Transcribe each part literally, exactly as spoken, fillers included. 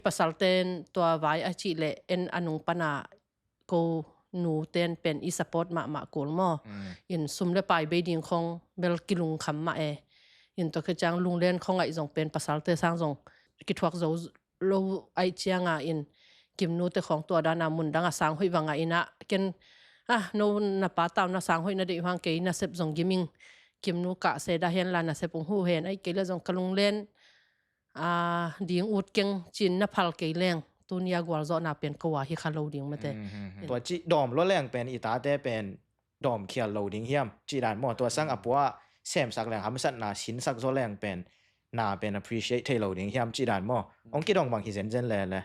Pasalten tua vai a cih leh en a nung pana ko nuten pen i support mahmah kul maw. Mm. In sum le pai bei ding khong bel kilungkham mah e. In tua khit ciang lunglen khong aih zong pen pasalte sang zong kithuak zo lo aih cianga in Kimnu te khong tua dana mun danga sang hoih vanga ina ken, ah, no na pa tau na sang hoih na deih hang kei nasep zong giming Kimnu kah seda hen la nasep ung hu hen ai kei la zong ka lunglen a, ding ut keng cin na phal kei leng tunia gualzawhna pen ko a hi kha lo ding mate. Mm, mm, mm. Tua cih dawm lo leng pen i tate pen dawm khial lo ding hiam cih dan maw? Tua sang a pua semsak leng hamsatna sinsak zaw leng pen na pen appreciate thei lo ding hiam cih dan maw? Ong kidong bang hi zenzen lele.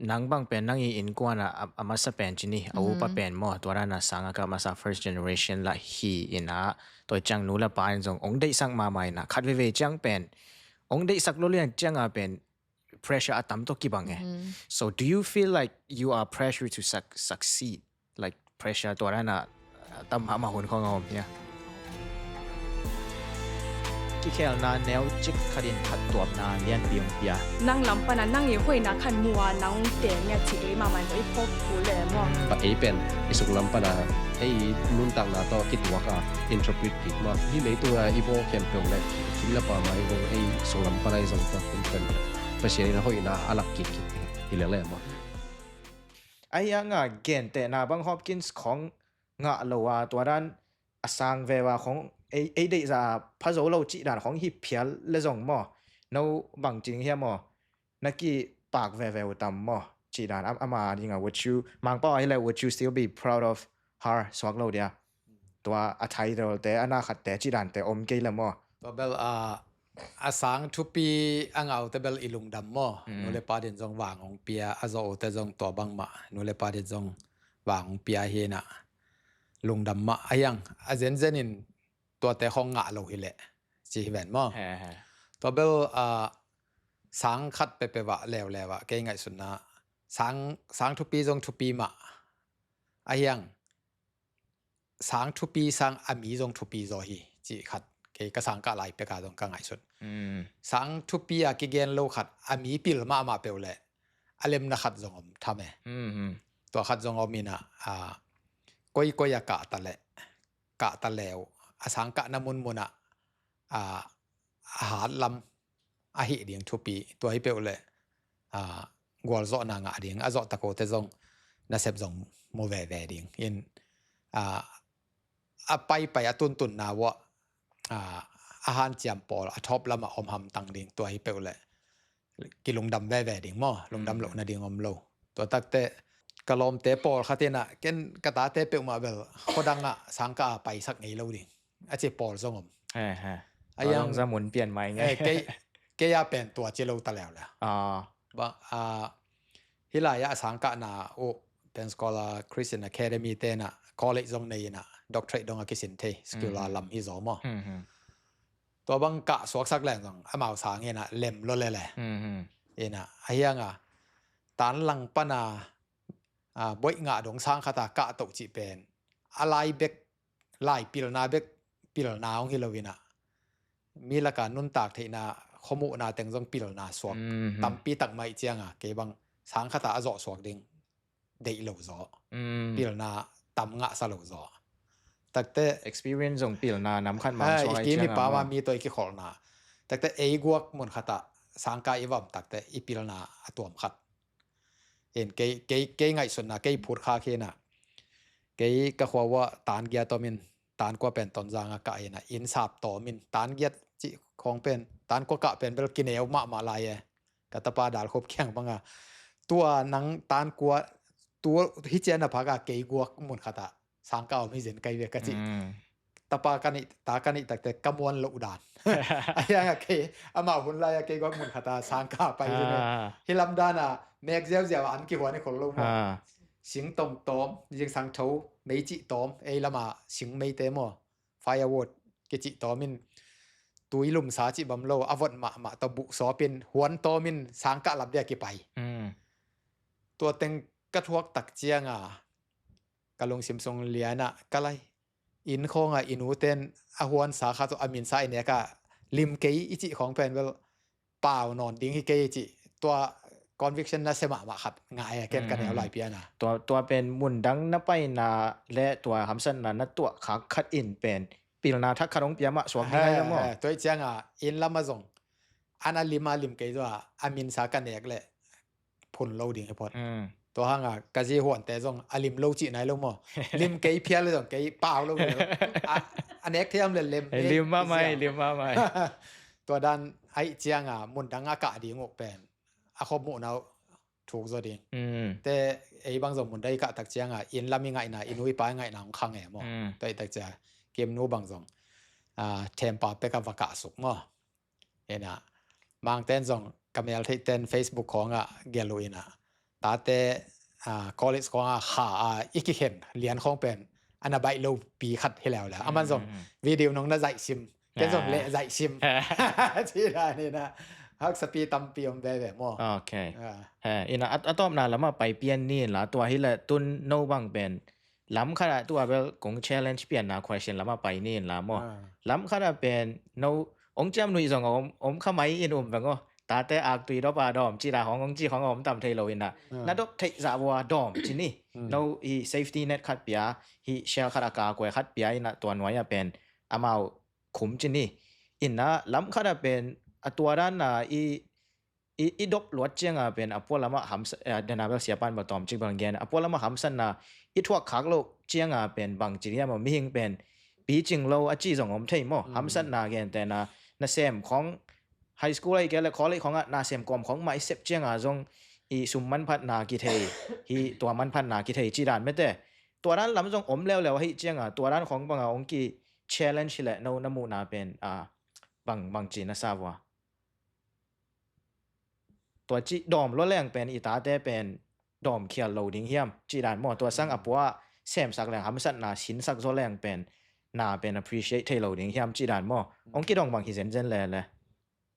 Nang bang pen nang i innkuan a, a, a masa pen ci ni, a upa pen maw, tua dan a sang a kah masa first generation lah hi ina, tua ciang nu le pa in zong ong deihsak mahmah ina, khat veivei ciang pen ong deihsak lo lian cianga pen pressure a tam tawh kibang e. So do you feel like you are pressured to suc- succeed? Like pressure tua dan a, a tam mahmah hun khong a om hia? Kikhelna neu cik khatin phattuamna lianpi ong pia. Nang lam pana nang i hoihna khan mua nang teng nia ci kei mahmah in i phawk kul le maw? Ei pen i sunglam pana ei nuntakna tawh kituak a interpret kik maw? Hi leitunga i bawl khempeuh le kim le pa mai zong ei sunglam pana i zong tua kun pen Pasian in a hoihna a lak kik kik hi lele maw? Ahi hanga gentehna bang Hopkins khong ngah lo a tua dan a sang veva khong ei, ei deihza a phazo lo cih dan khong hi phial le zong maw? No bang cing hiam maw? Na kipak veve uh tam maw? Cih dan am- ama dinga would you, Mangpau ahi le would you still be proud of her suak lo dia? Tua a title te a na khat te cih dan te om kei le maw? Tua bel a, a sang thupi a ngau te bel i lungdam maw? Mm. Nu le pa din zong vang ong pia, a zawh uh te zong tua bang mah nu le pa din zong vang ong pia hi na lungdam mah a hiang a zenzen in tuate khong ngah lo hi leh ci hi ven maw? He, he. Tua bel a sang khat pepe vah leuleu ah kei ngaihsutna sang, sang thupi zong thupi mah a hiang sang thupi sang a mi zong thupi zaw hi cih khat kei ka sang kah lai peka zong ka ngaihsut. Mm. Sang thupi a kigen lo khat a mi pil mahmah peuh le a lemna khat zong om tham e. Mm-hmm. Tua khat zong om ina a, koi koi a kah ta le kah ta leu a sang kahna munmun ah a, a hat lam a hih ding thupi tua hi peuh le a, gualzawhna ngah ding a zawh takote zong nasep zong mu veve ding in a, a paipai a tuntunna uah a, a hanciam pawl a thawp lamah om hamtang ding tua hi peuh le kilungdam veve ding maw? Lungdam lohna ding om lo. Tua takte ka lawmte pawl khatinah ken ka tate peuhmah bel khuadangah sangkah a paisak ngei lo ding a ci pawl zong om. He, he. A yang za mun pian mai ngei. Eh, kei, kei a pen tua ci lo ta leuleu. Ah. Ba, ah, hilai ah a sangkahna uh Pensacola Christian Academy tenah college zong nei inah doctorate dong a kisin thei skill a lam hi zaw maw? Hmm, hmm. Tua bang kah suaksak leng zong amau sang inah lem lo lele. Hmm, hmm. Inah a hianga tan lang pana a, boih ngah dong sang khata kah toh cih pen a lai bek, lai pilna bek pilna hong hi lo inah mi laka nuntak theihna khuamuhna teng zong pilna suak tampi tak mah ih cianga kei bang sang khata a zawh suak ding deih lo zaw. Pilna tam ngahsa lo zaw. Takte experience zong pilna nam khat mang suak i kim i pama mi tawh i kikholhna takte ei guak mun khata sangka i vam takte i pilna a tuam khat. In kei, kei, kei ngaihsutna kei phut kha khinah kei ka khua uah tan giat om in tan kua pen Tonzang a kah inah inn sap tawm in tan giat cih khawng pen tan kua kah pen bel kineu mahmah lai e. Ka tapa Dalkhup kiang banga tua nang tan kua tu hi cian a phaka kei guak mun khata sangka om hi zen kai ve ka cih. Tapa ka nih, ta ka nih takte ka muan loh dan a hianga kei amah hun lai-a kei guak mun khata sangka pai hi ne. Hi lam dana mek ziauziau an kihuan i khol lo maw? Sing tawm tawm, zingsang tho, mei cih tawm, ei lama sing meite maw? Firewood kicih tawm in tui lumsa cih bam lo a vot mahmah tawh buh sawpin huan tawm in sangkah lam dia kipai. Tua teng ka thuak tak cianga ka lungsim sung lianah ka lai inn khawnga i nuten a huansa kha tawh a minsa i neka lim kei i cih khawng pen bel pau nawn ding hi kei i cih. Tua conviction na sem mahmah khat ngah e, ken ka neu lai pian a. Tua, tua pen mundang na paina le tua hamsatna na tuah khak khat in pen pilna thak khat hong pia mah suak ding ai lo maw? Tua i cianga inn lama zong ana lim a lim kei zua a minsa ka nek le phun lo ding hi phot. Tua hanga ka zi huante zong a lim lo cih nai lo maw? Lim kei phial le zong kei pau lo ding lo. A nek thiam le lem. Lim mahmah, lim mahmah. Tua dan ahi cianga mundang a kah ding uh pen a khop muhna uh thuk zaw ding. Te ei bang zong mundang i kah tak cianga inn lam i ngaihna, i nu i pa i ngaihna hong khang e maw? Tua i tak cia Kim nu bang zong thempa peka va kah suk maw? Ina mangten zong ka mel theihten Facebook khawngah gel uh ina tate college khawngah kha a i kikhen lian khawng pen ana baih lo pi khat hi leuleu. Aman zong video nong na zaihsim, ken zong leh zaihsim. Ci dan ina haksapi tampi om veve maw? Ok. Ina a tawpna lamah pai pian ni inla tua hi le tun no bang pen lam khatah tua bel kong challenge pianna question lamah pai ni inla maw? Lam khatah pen no ong ciam nuih zong om, om kha mai in um veng aw. Tate aktui dop a dawm ci la hong ong ci hong om tam thei lo ina na dop theih zah vua dawm ci ni. No i safety net khat pia, hi shell khat a ka kuai khat pia ina tua nuai a pen amau khum ci ni. Ina lam khatah pen a tua dan na i i, i dop luat cianga pen a pualamah hamsa, eh, dena bel siapan bel tawm cik bel gen a pualamah hamsatna i thuak khak loh cianga pen bang ci hiam aw mihing pen picing lo a ci zong om thei maw? Hamsatna gentena nasem khong high school ahi kei le college khongah nasem kawm khong mah i sep cianga zong i sum manphatna kithei hi tua manphatna kithei ci dan mete tua dan lam zong om leuleu ahi cianga tua dan khong banga ong ki challenge hi le no na muhna pen a bang bang ci na sa vua. Tua cih dawm lua leng pen i tate pen dawm khial lo ding hiam cih dan maw? Tua sang a pua semsak leng hamsatna sinsak zaw leng pen na pen appreciate thei lo ding hiam cih dan maw? Ong kidong bang hi zenzen lele.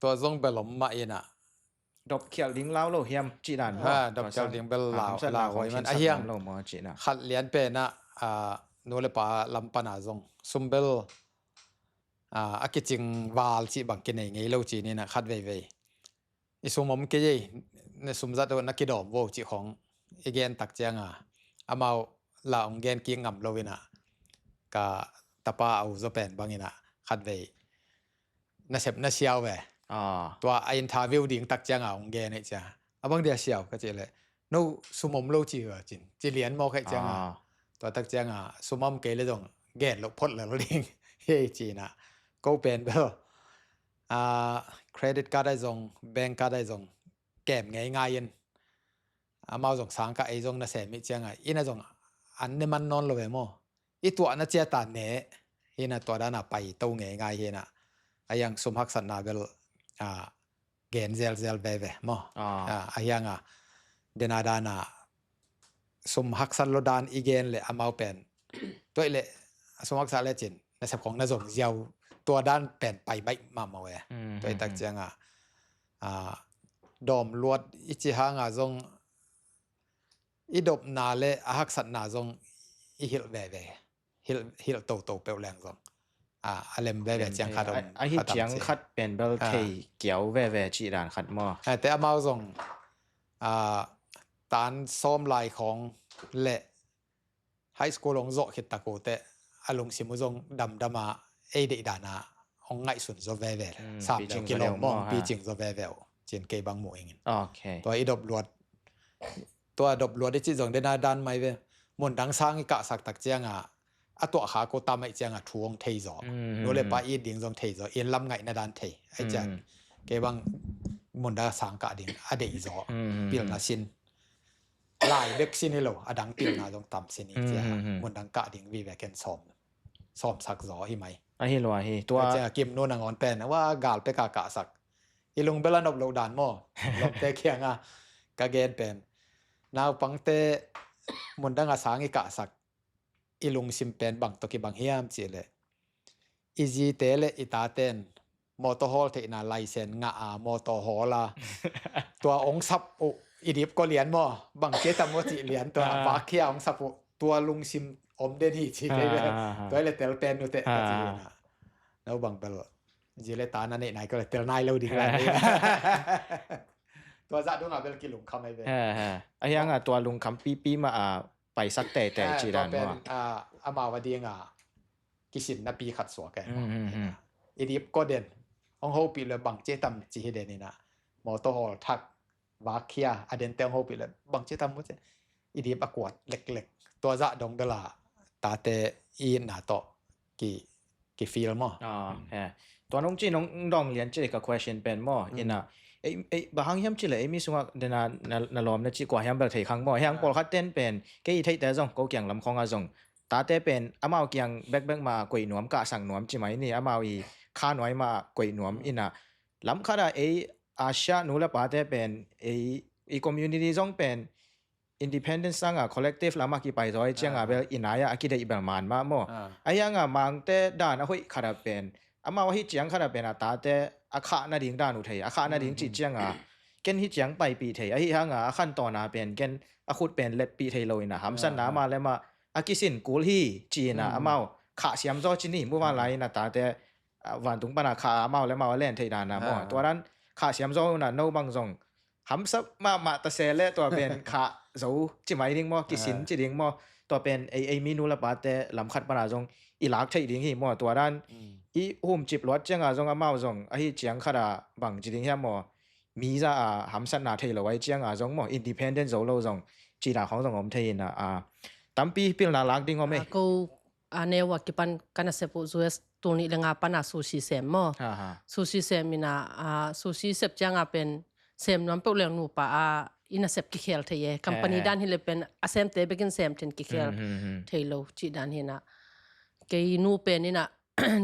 Tua zong bel om mah ina dop khial ding lau lo hiam cih dan maw? Dop khial ding bel lau, lau huai man a hiang lo maw cih na. Khat lian pen a nu le pa lam pana zong sum bel a kicing val cih bang kinei ngei lo ci nina khat veivei. I sum om kei ei, na sum zat uh na kidawm vo cih khong i gen tak cianga amau la ong gen kik ngam lo ina ka tapa a u zaw pen bang ina khat vei na sep na siau ve. Tua a interview ding tak cianga ong gen ei cia a bang dia siau ka cih le no sum om lo ci uh a cin ci lian mawk hei cianga tua tak cianga sum om kei le zong gen lo phot lel ding hei cina ko pen bel credit card ai zong bank card ai zong kem ngei ngai in amau zong sang ka ei zong na sem i cianga ina zong an ne man nawn lo ve maw? I tuahna ciata ne hina tua dana pai to ngei ngai hina a hiang sum haksatna bel gen zelzel veve maw? A hianga dena dana sum haksat lo dan i gen le amau pen tuai le sum haksat le cin na sep khong na zong ziau tua dan pen pai baih mahmah e. Tuai tak cianga dawm luat i ci hanga zong i dopna le a haksatna zong i hilh veve hilh, hilh toto peuh leng zong a lem veve ciang khat om a hi ciang khat pen bel thei kiau veve cih dan khat maw? Te amau zong tan sawm lai khong le high school hong zawh khit tak uh te a lungsim uh zong damdam a ei deih dana hong ngaihsun zaw veve sam leu kilawm maw hong picing zaw veve uh cin kei bang muh ingin. Tua i dop luat tua dop luat i cih zong dena dan mai ve. Mundang sang i kahsak tak cianga a tuah kha ko tam aih cianga thu hong thei zaw. Nu le pa it ding zong thei zaw. Inn lam ngaihna dan thei aih ciang kei bang mundang sang kah ding a deih zaw. Pilna sin lai bek sin hi lo a dang pilna zong tam sin i cia mundang kah ding vive ken sawm sawmsak zaw hi mai. Ahi lo ahi tua cianga Kim nu nangawn pen wa gal peka kahsak i lung bel a nop lo dan maw? Lawmte kianga ka gen pen naupangte mundang a sang i kahsak i lungsim pen bang tawh kibang hiam cih le i zite le i taten motor hawl theihna license ngah a motor hawl a tua ong sap uh i dip ko lian maw? Bang cia tam maw cih lian tua vakhia ong sap uh tua lungsim om den hi ci kei ve. Tua le tel pen nu te ka ci na no bang bel zi le ta na neih nai ko le tel nai lo ding la. Tua zah dongah bel kilungkham ai ve. He, he. A hiangah tua lungkham pipi mah a paisak teitei ci dan maw? Amau a dingah kisinna pi khat suak e. Idip ko den hong hopih le bang ci tam ci hi den inah mawtaw hawl thak vakkhia a dente hong hopih le bang ci tam mu ci. Idip a kuat leklek tua zah dong bela tate i itna tawh ki kifeel maw? Tua nong ci nong dong lian ci ka question pen maw? Ina ei bahang hiam ci le ei mi sungah dena na lawm na ci kua hiam bel thei khang maw? Hiang pawlkhat ten pen kei i theihte zong ko kiang lam khawngah zong tate pen amau kiang bekbek ma koih nuam kahsang nuam ci mai ni amau i kha nuai ma koih nuam ina lam khatah ei Asia nu le pate pen ei i community zong pen independence sanga collective lama kipai zaw ai cianga bel inai a kideih bel man mah maw? A hianga mangte dan a hoih khata pen amau a hi ciang khata pen a tate a khah nading dan uh thei a khah nading cih cianga ken hi ciang paipih thei a hi hanga a khan tawna pen ken a khut pen leppih thei lo ina hamsatna ama le mah a kisin kul hi ci ina amau khah siam zaw ci ni muvan lai ina tate vantung pana khah amau le mau a len thei dana maw? Tua dan khah siam zaw una no bang zong hamsa mahmah ta se le tua pen khah zo ci mai ding maw kisin ci ding maw? Tua pen ei ei mi nu le pate lam khat pana zong i lak theih ding hi maw? Tua dan i humcip luat cianga zong amau zong a hi ciang khata bang ci ding hiam maw? Mi za a hamsatna thei lo ai cianga zong maw independent zo lo zong cina khawng zong om thei ina a tampi pilna lak ding om e. Ko a neu a kipan ka nasep uh U S tul nih le nga pana sushi sem maw? Sushi sem ina sushi sep cianga pen sem nuam peuh leng nupa a i nasep kikhel thei e. Company dan hi le pen a semte bekin sem thin kikhel thei lo cih dan hina kei nu pen ina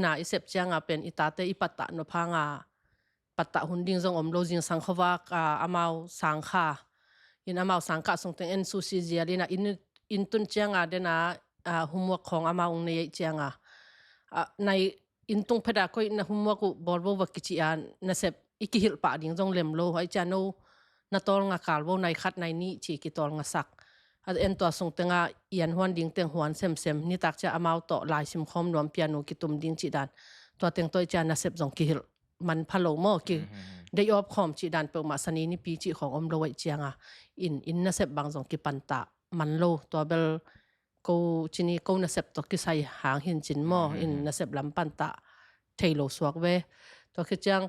na i sep cianga pen i tate i pattah nop hanga pattah hun ding zong om lo zingsang khuavak amau sangkha in amau sangkah sungteng en sushi zial ina in tun cianga dena homework khawng amau ung nei aih cianga nai in tung pheta koih na homework uh bawl bo va kici a nasep i kihilh pah ding zong lem lo aih cia no na tawl nga kal bo nai khat nai nih ci kitawl nga sak a en tua sungtenga i an huan ding teng huan semsem nitak cia amau tawh laisim khawm nuam pianu kitum ding cih dan tua teng tawh i cia nasep zong kihilh man pha lo maw ki day off khawm cih dan peuhmah sani nipi cih khawng om lo aih cianga in in nasep bang zong kipantah man lo tua bel ko cini ko nasep tawh kisai hang hin cin maw in nasep lam pantah thei lo suak ve tua khi ciang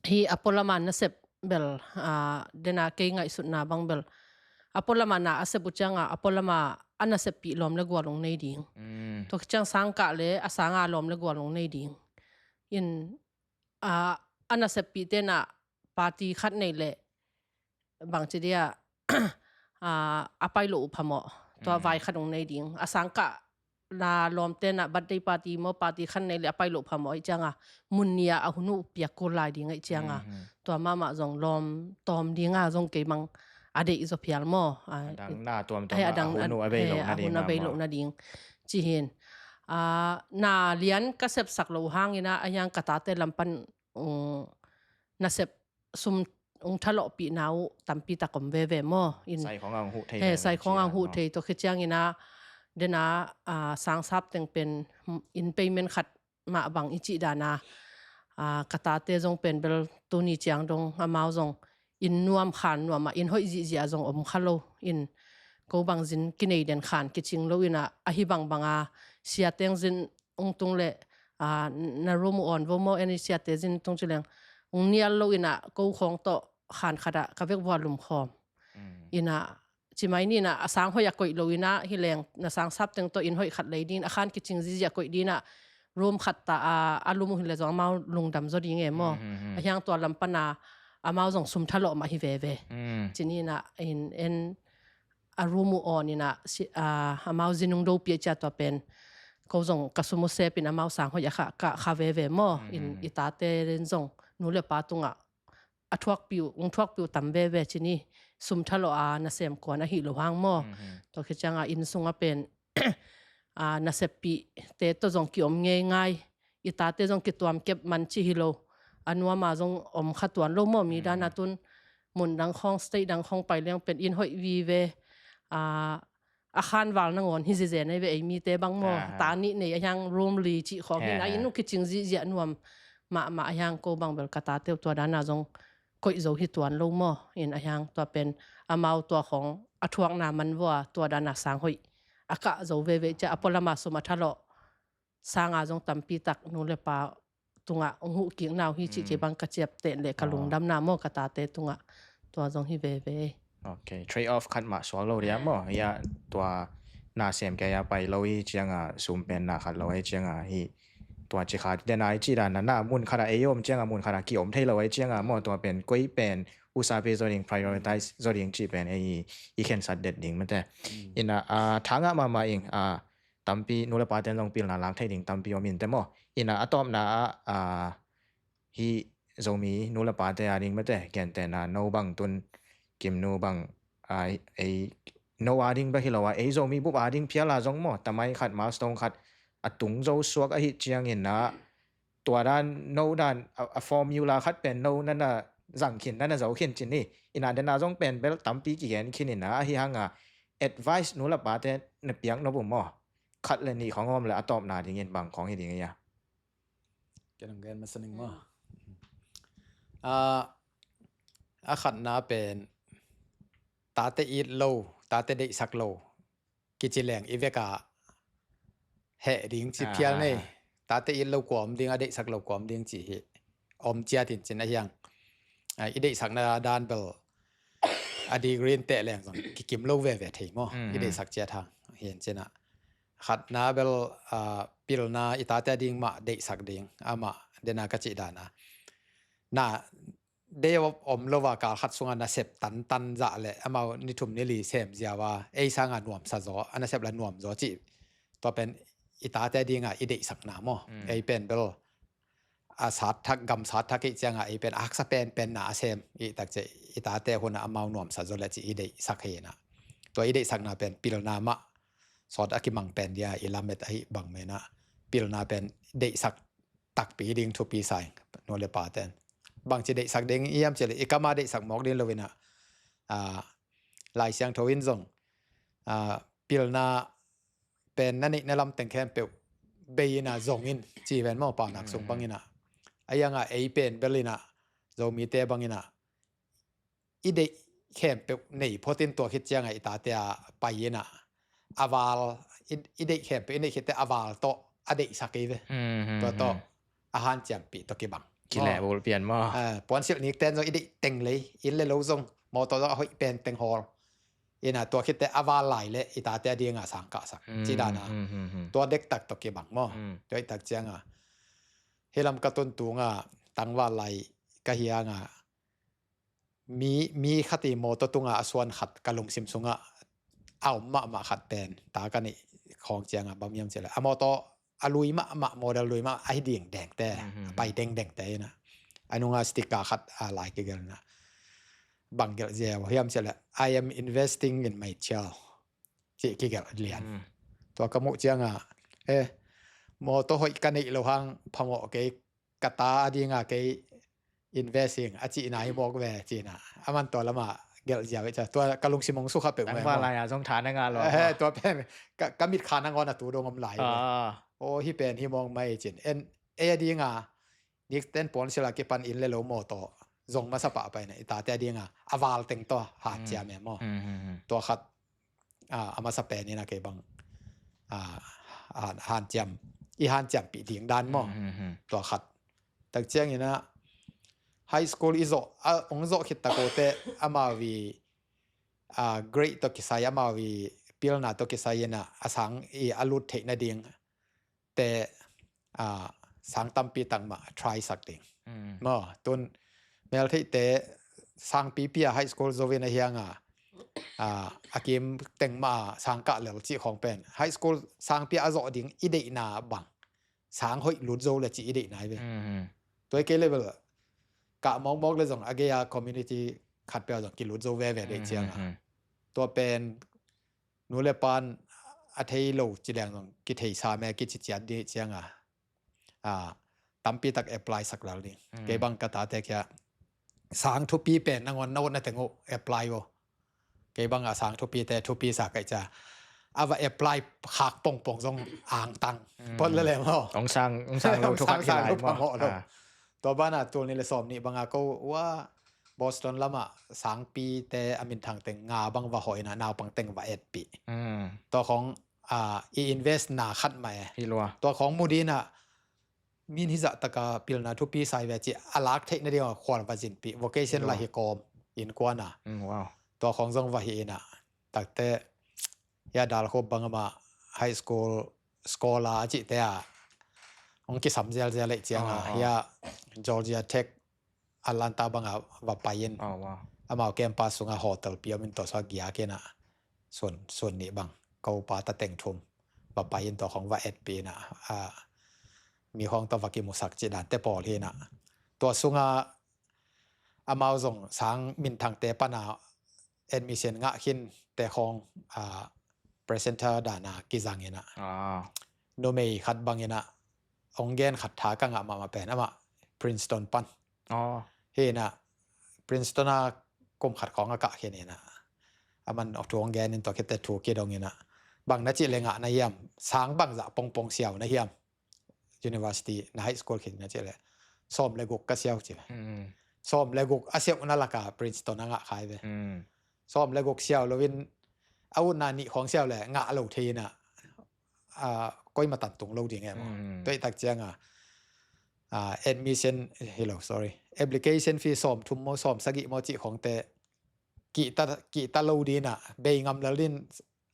hi a polama nasep bel dena kei ngaihsutna bang bel a polama na a sep uh cianga a polama a naseppih lawm le gual ung nei ding tua khi ciang sangkah le a sanga lawm le gual ung nei ding in a naseppih tena party khat nei le bangci dia a pai lo uh phamawh tua vai khat ung nei ding a sangkah na lawmte na birthday party maw party khan nei le a pai lo phamawh aih cianga mun nia a hun uh piak kul lai ding aih cianga tua mahmah zong lawm tawm dinga zong kei mang a deih zaw phial maw? Na tuamtuam a hun uh a bei lo nading ci hin na lian ka sepsak lo hangina a hiang ka tate lampan nasep sum ung thalawhpihna uh tampi tak om veve maw? Sai khawng ang huh thei tua khi ciangina dena sangsap teng pen in payment khat mah bang i cih dana ka tate zong pen bel tuni ciang dong amau zong in nuam khan nuamah in hoih zihziah zong om kha lo in ko bang zin kinei den khan kicing lo ina ahi bangbanga siateng zin ung tung le na room uh on vo maw en i siate zin tung ci leng ung nial lo ina ko khawng tawh khan khatah ka vek vua lum khawm ina ci mai nina a sang hoih a koih lo ina hi leng na sang sap teng tawh in hoih khat lei dingin a khan kicing zizi a koih dingina room khat ta a lum uh hi le zong amau lungdam zaw ding e maw a hiang tua lam pana amau zong sum thalawh mah hi veve ci nina in en a room uh on ina amau zinung dopi a cia tua pen ko zong ka sum uh sepin amau sang hoih a kha ka kha veve maw in i tate in zong nu le pa tungah a thuakpiu ung thuakpiu tam veve ci ni sum thalawh a nasem kuan ahi lo hang maw tua khi cianga inn sunga pen a naseppih te tawh zong kiom ngeingai i tate zong kituam kep man ci hi lo a nuama zong om kha tuan lo maw mi dana tun mun dang khawng state dang khawng pai leng pen in hoih vive a a khanval nangawn hi zizen ei ve ei mite bang maw ta nih nei a hiang room li cih khawng hin a inn uh kicing zihziah nuam mahmah a hiang ko bang bel ka tate uh tua dana zong koih zo hi tuan lo maw. In a hiang tua pen amau tua khong a thuakna man vua tua dana sang hoih a kah zo veve cia a pualama sum a thalawh sanga zong tampi tak nu le pa tungah hong huh kik nau hi cih ci bang ka ciapteh le ka lungdamna maw ka tate tungah tua zong hi veve. Ok, trade off khat mah suak lo dia maw. Ia tua na sem kei a pai lo hi cianga sum pen na khat lo hi cianga hi tua ci khat dena hi ci dana na mun khata ei om cianga mun khata ki om thei lo hi cianga maw tua pen koi pen usa pe zo ding prioritize zo ding ci pen ei i khensat det ding mate. Ina a thanga mama ing a tampi nu le pa ten zong pilna lak thei ding tampi om in te maw. Ina a tawpna a hi Zomi nu le pate a ding mate gentena no bang tun kim nu bang a ei no a ding bek hi lo a ei Zomi bup a ding phial a zong maw tamai khat milestone khat a tung zo suak ahi ciangin a tua dan no dan a formula khat pen no nana zang khin nana zo khin cin hi. Ina dena zong pen bel tampi kigen khin ina ahi hanga advice nu le pate na piak no bu maw khat le nih khong om le a tawpna dingin bang khong hi ding ia. Kenang gen masaning maw. A khatna pen tate it lo tate deihsak lo kici leng i veka heh ding ci phial nei. Tate it lo kuam ding a deihsak lo kuam ding ci hi om ciatin cin a hiang i deihsakna dan bel a degree in teh leng zong kikim lo veve thei maw. I deihsak ciat hang hian cina khatna bel pilna i tate a ding mah deihsak ding amah dena ka cih dana na dei om lo va kal khat sunga nasep tantan zah le amau ni thum ni li sem ziau a ei sanga nuamsa zaw a nasep la nuam zaw cih tua pen i tate dinga i deihsakna maw. Ei pen bel a sat thak gam sat thak i cianga ei pen a haksa pen pen na a sem i tak ce i tate huna amau nuamsa zaw le cih i deihsak hina tua i deihsakna pen pilna mah sawt a kimang pen dia i lamet ahi bang mena pilna pen deihsak takpi ding thupi sa ing nu le pa ten bangci deihsak ding iam cile i kama deihsak mawk ding lo ina a Lai Siangtho in zong a pilna pen na neih na lam teng khempeuh bei ina zong in ci ven maw paunak sung bang ina a ianga ei pen bel ina Zomite bang ina i deih khempeuh nei photin tua khit cianga i tate a pai ina a val i deih khempeuh i neih khitte a val tawh a deihsak ei ve. Tua tawh a hanciampih tawh kibang. Kileh bul pian maw. Puansilh nik ten zong i deih teng lei inn le lo zong mawtaw zong a hoih pen teng hawl ina tua khitte a val lai le i tate a dinga sang kahsak ci dana tua dektak tawh kibang maw. Tua i tak cianga hilam ka tun tunga tangval lai ka hianga mi mi khat i mawtaw tunga a suan khat ka lungsim sunga a om mahmah khat pen ta ka neih khawng cianga bamiam cila a mawtaw a lui mahmah model lui mah a hi ding dengte a pai dengdengte ina a nunga stika khat a lai kigelna bang gelh ziau hiam cila I am investing in my child cih kigelh lian tua ka muh cianga eh mawtaw hoih ka neih lo hang phamawh kei ka ta a dinga kei invest ing a cihna hi mawk ve cihna a man tua lama gelh ziau i ca tua ka lungsim hong sukha peuh mai maw. Tangval lai a zong tha na ngah lo. He tua pen ka mit kha nangawn a tu dong om lai ve. Aw hi pen hi mawk mai cin en ei a dinga nik ten puan sila kipan inn le lo mawtaw zong masa pah paina i tate a dinga a val teng tawh hanciam e maw. Tua khat a masa pen ina kei bang hanciam i hanciampih ding dan maw. Tua khat tak ciangina high school i zawh hong zawh khit takote amau i grade tawh kisai amau i pilna tawh kisai ina a sang i a lut theih nading te sang tampi tak mah try sak ding maw. Tun meltheihte sangpipi a high school zo in a hianga a kim teng mah a sang kah lel cih khawng pen high school sangpi a zawh ding i deihna bang sang hoih lut zo le cih i deihna hi ve. Tua i kei level kah mawkmawk le zong a gei a community khat pia zong kilut zo veve deih cianga tua pen nu le pan a thei lo ci leng zong kitheisa me kici ciat dih cianga tampi tak apply sak lal ding. Kei bang ka tate kia sang thupi pen nangawn na utna teng uh apply uh. Kei bang a sang thupi te thupi sa kai ca a va apply khak pongpong zong angtang pot le lem haw. Ong sang ong sang lo thu khat hilai maw. Tua bana tul ni le sawm nih banga ko ua Boston lamah sangpite a minthang teng nga bang va hawh inah naupang teng va etpih. Mm. Tua khawng, ah, i invest na khat mah e. Hi lua. Tua khawng mu dinah min hizah taka pilna thupi sai ve cih a lak theihna dingah khual va zinpih. Vocation la hi kawm innkuan a. Mm, wow. Tua khawng zong va hi inah takte hia Dalkhup bang amah high school scholar a cihte a hong kisam zelzel leh cianga, ah, ah, hia Georgia Tech Atlanta banga va pai in. Oh, wow. Amau campus sunga hotel pi om in tua sua giak inah sun, sun nih bang ko pa ta teng thum va pai in tua khawng va etpih inah, ah, mi khawng tawh va kimusak cih dante pawl hi inah. Tua sunga amau zong sang minthangte pana admission ngah khinte khawng, ah, presenter dana kizang inah. Ah. Numei khat bang inah hong gen khat tha ka ngah mahmah pen amah Princeton pan. Oh. Hi inah Princeton a kum khat khawng a kah khin inah aman thu hong gen in tua khit teh thu kidong inah bang na cih leh ngah na hiam, sang bangzah pongpong siau na hiam? University na high school khin na cih leh sawm le guk ka siau ci. Mm. Sawm le guk a siauhna laka Princeton a ngah khai ve. Mm. Sawm le guk siau loin a utna nih khawng siau leh ngah lo thei inah, ah, koima tantung lo ding e maw. Mm. Tua i tak cianga, ah, admission, hi lo, sorry, application fee sawm thum maw sawm sagih maw cih khawngte kihta, kihta lo dinah bei ngam lel din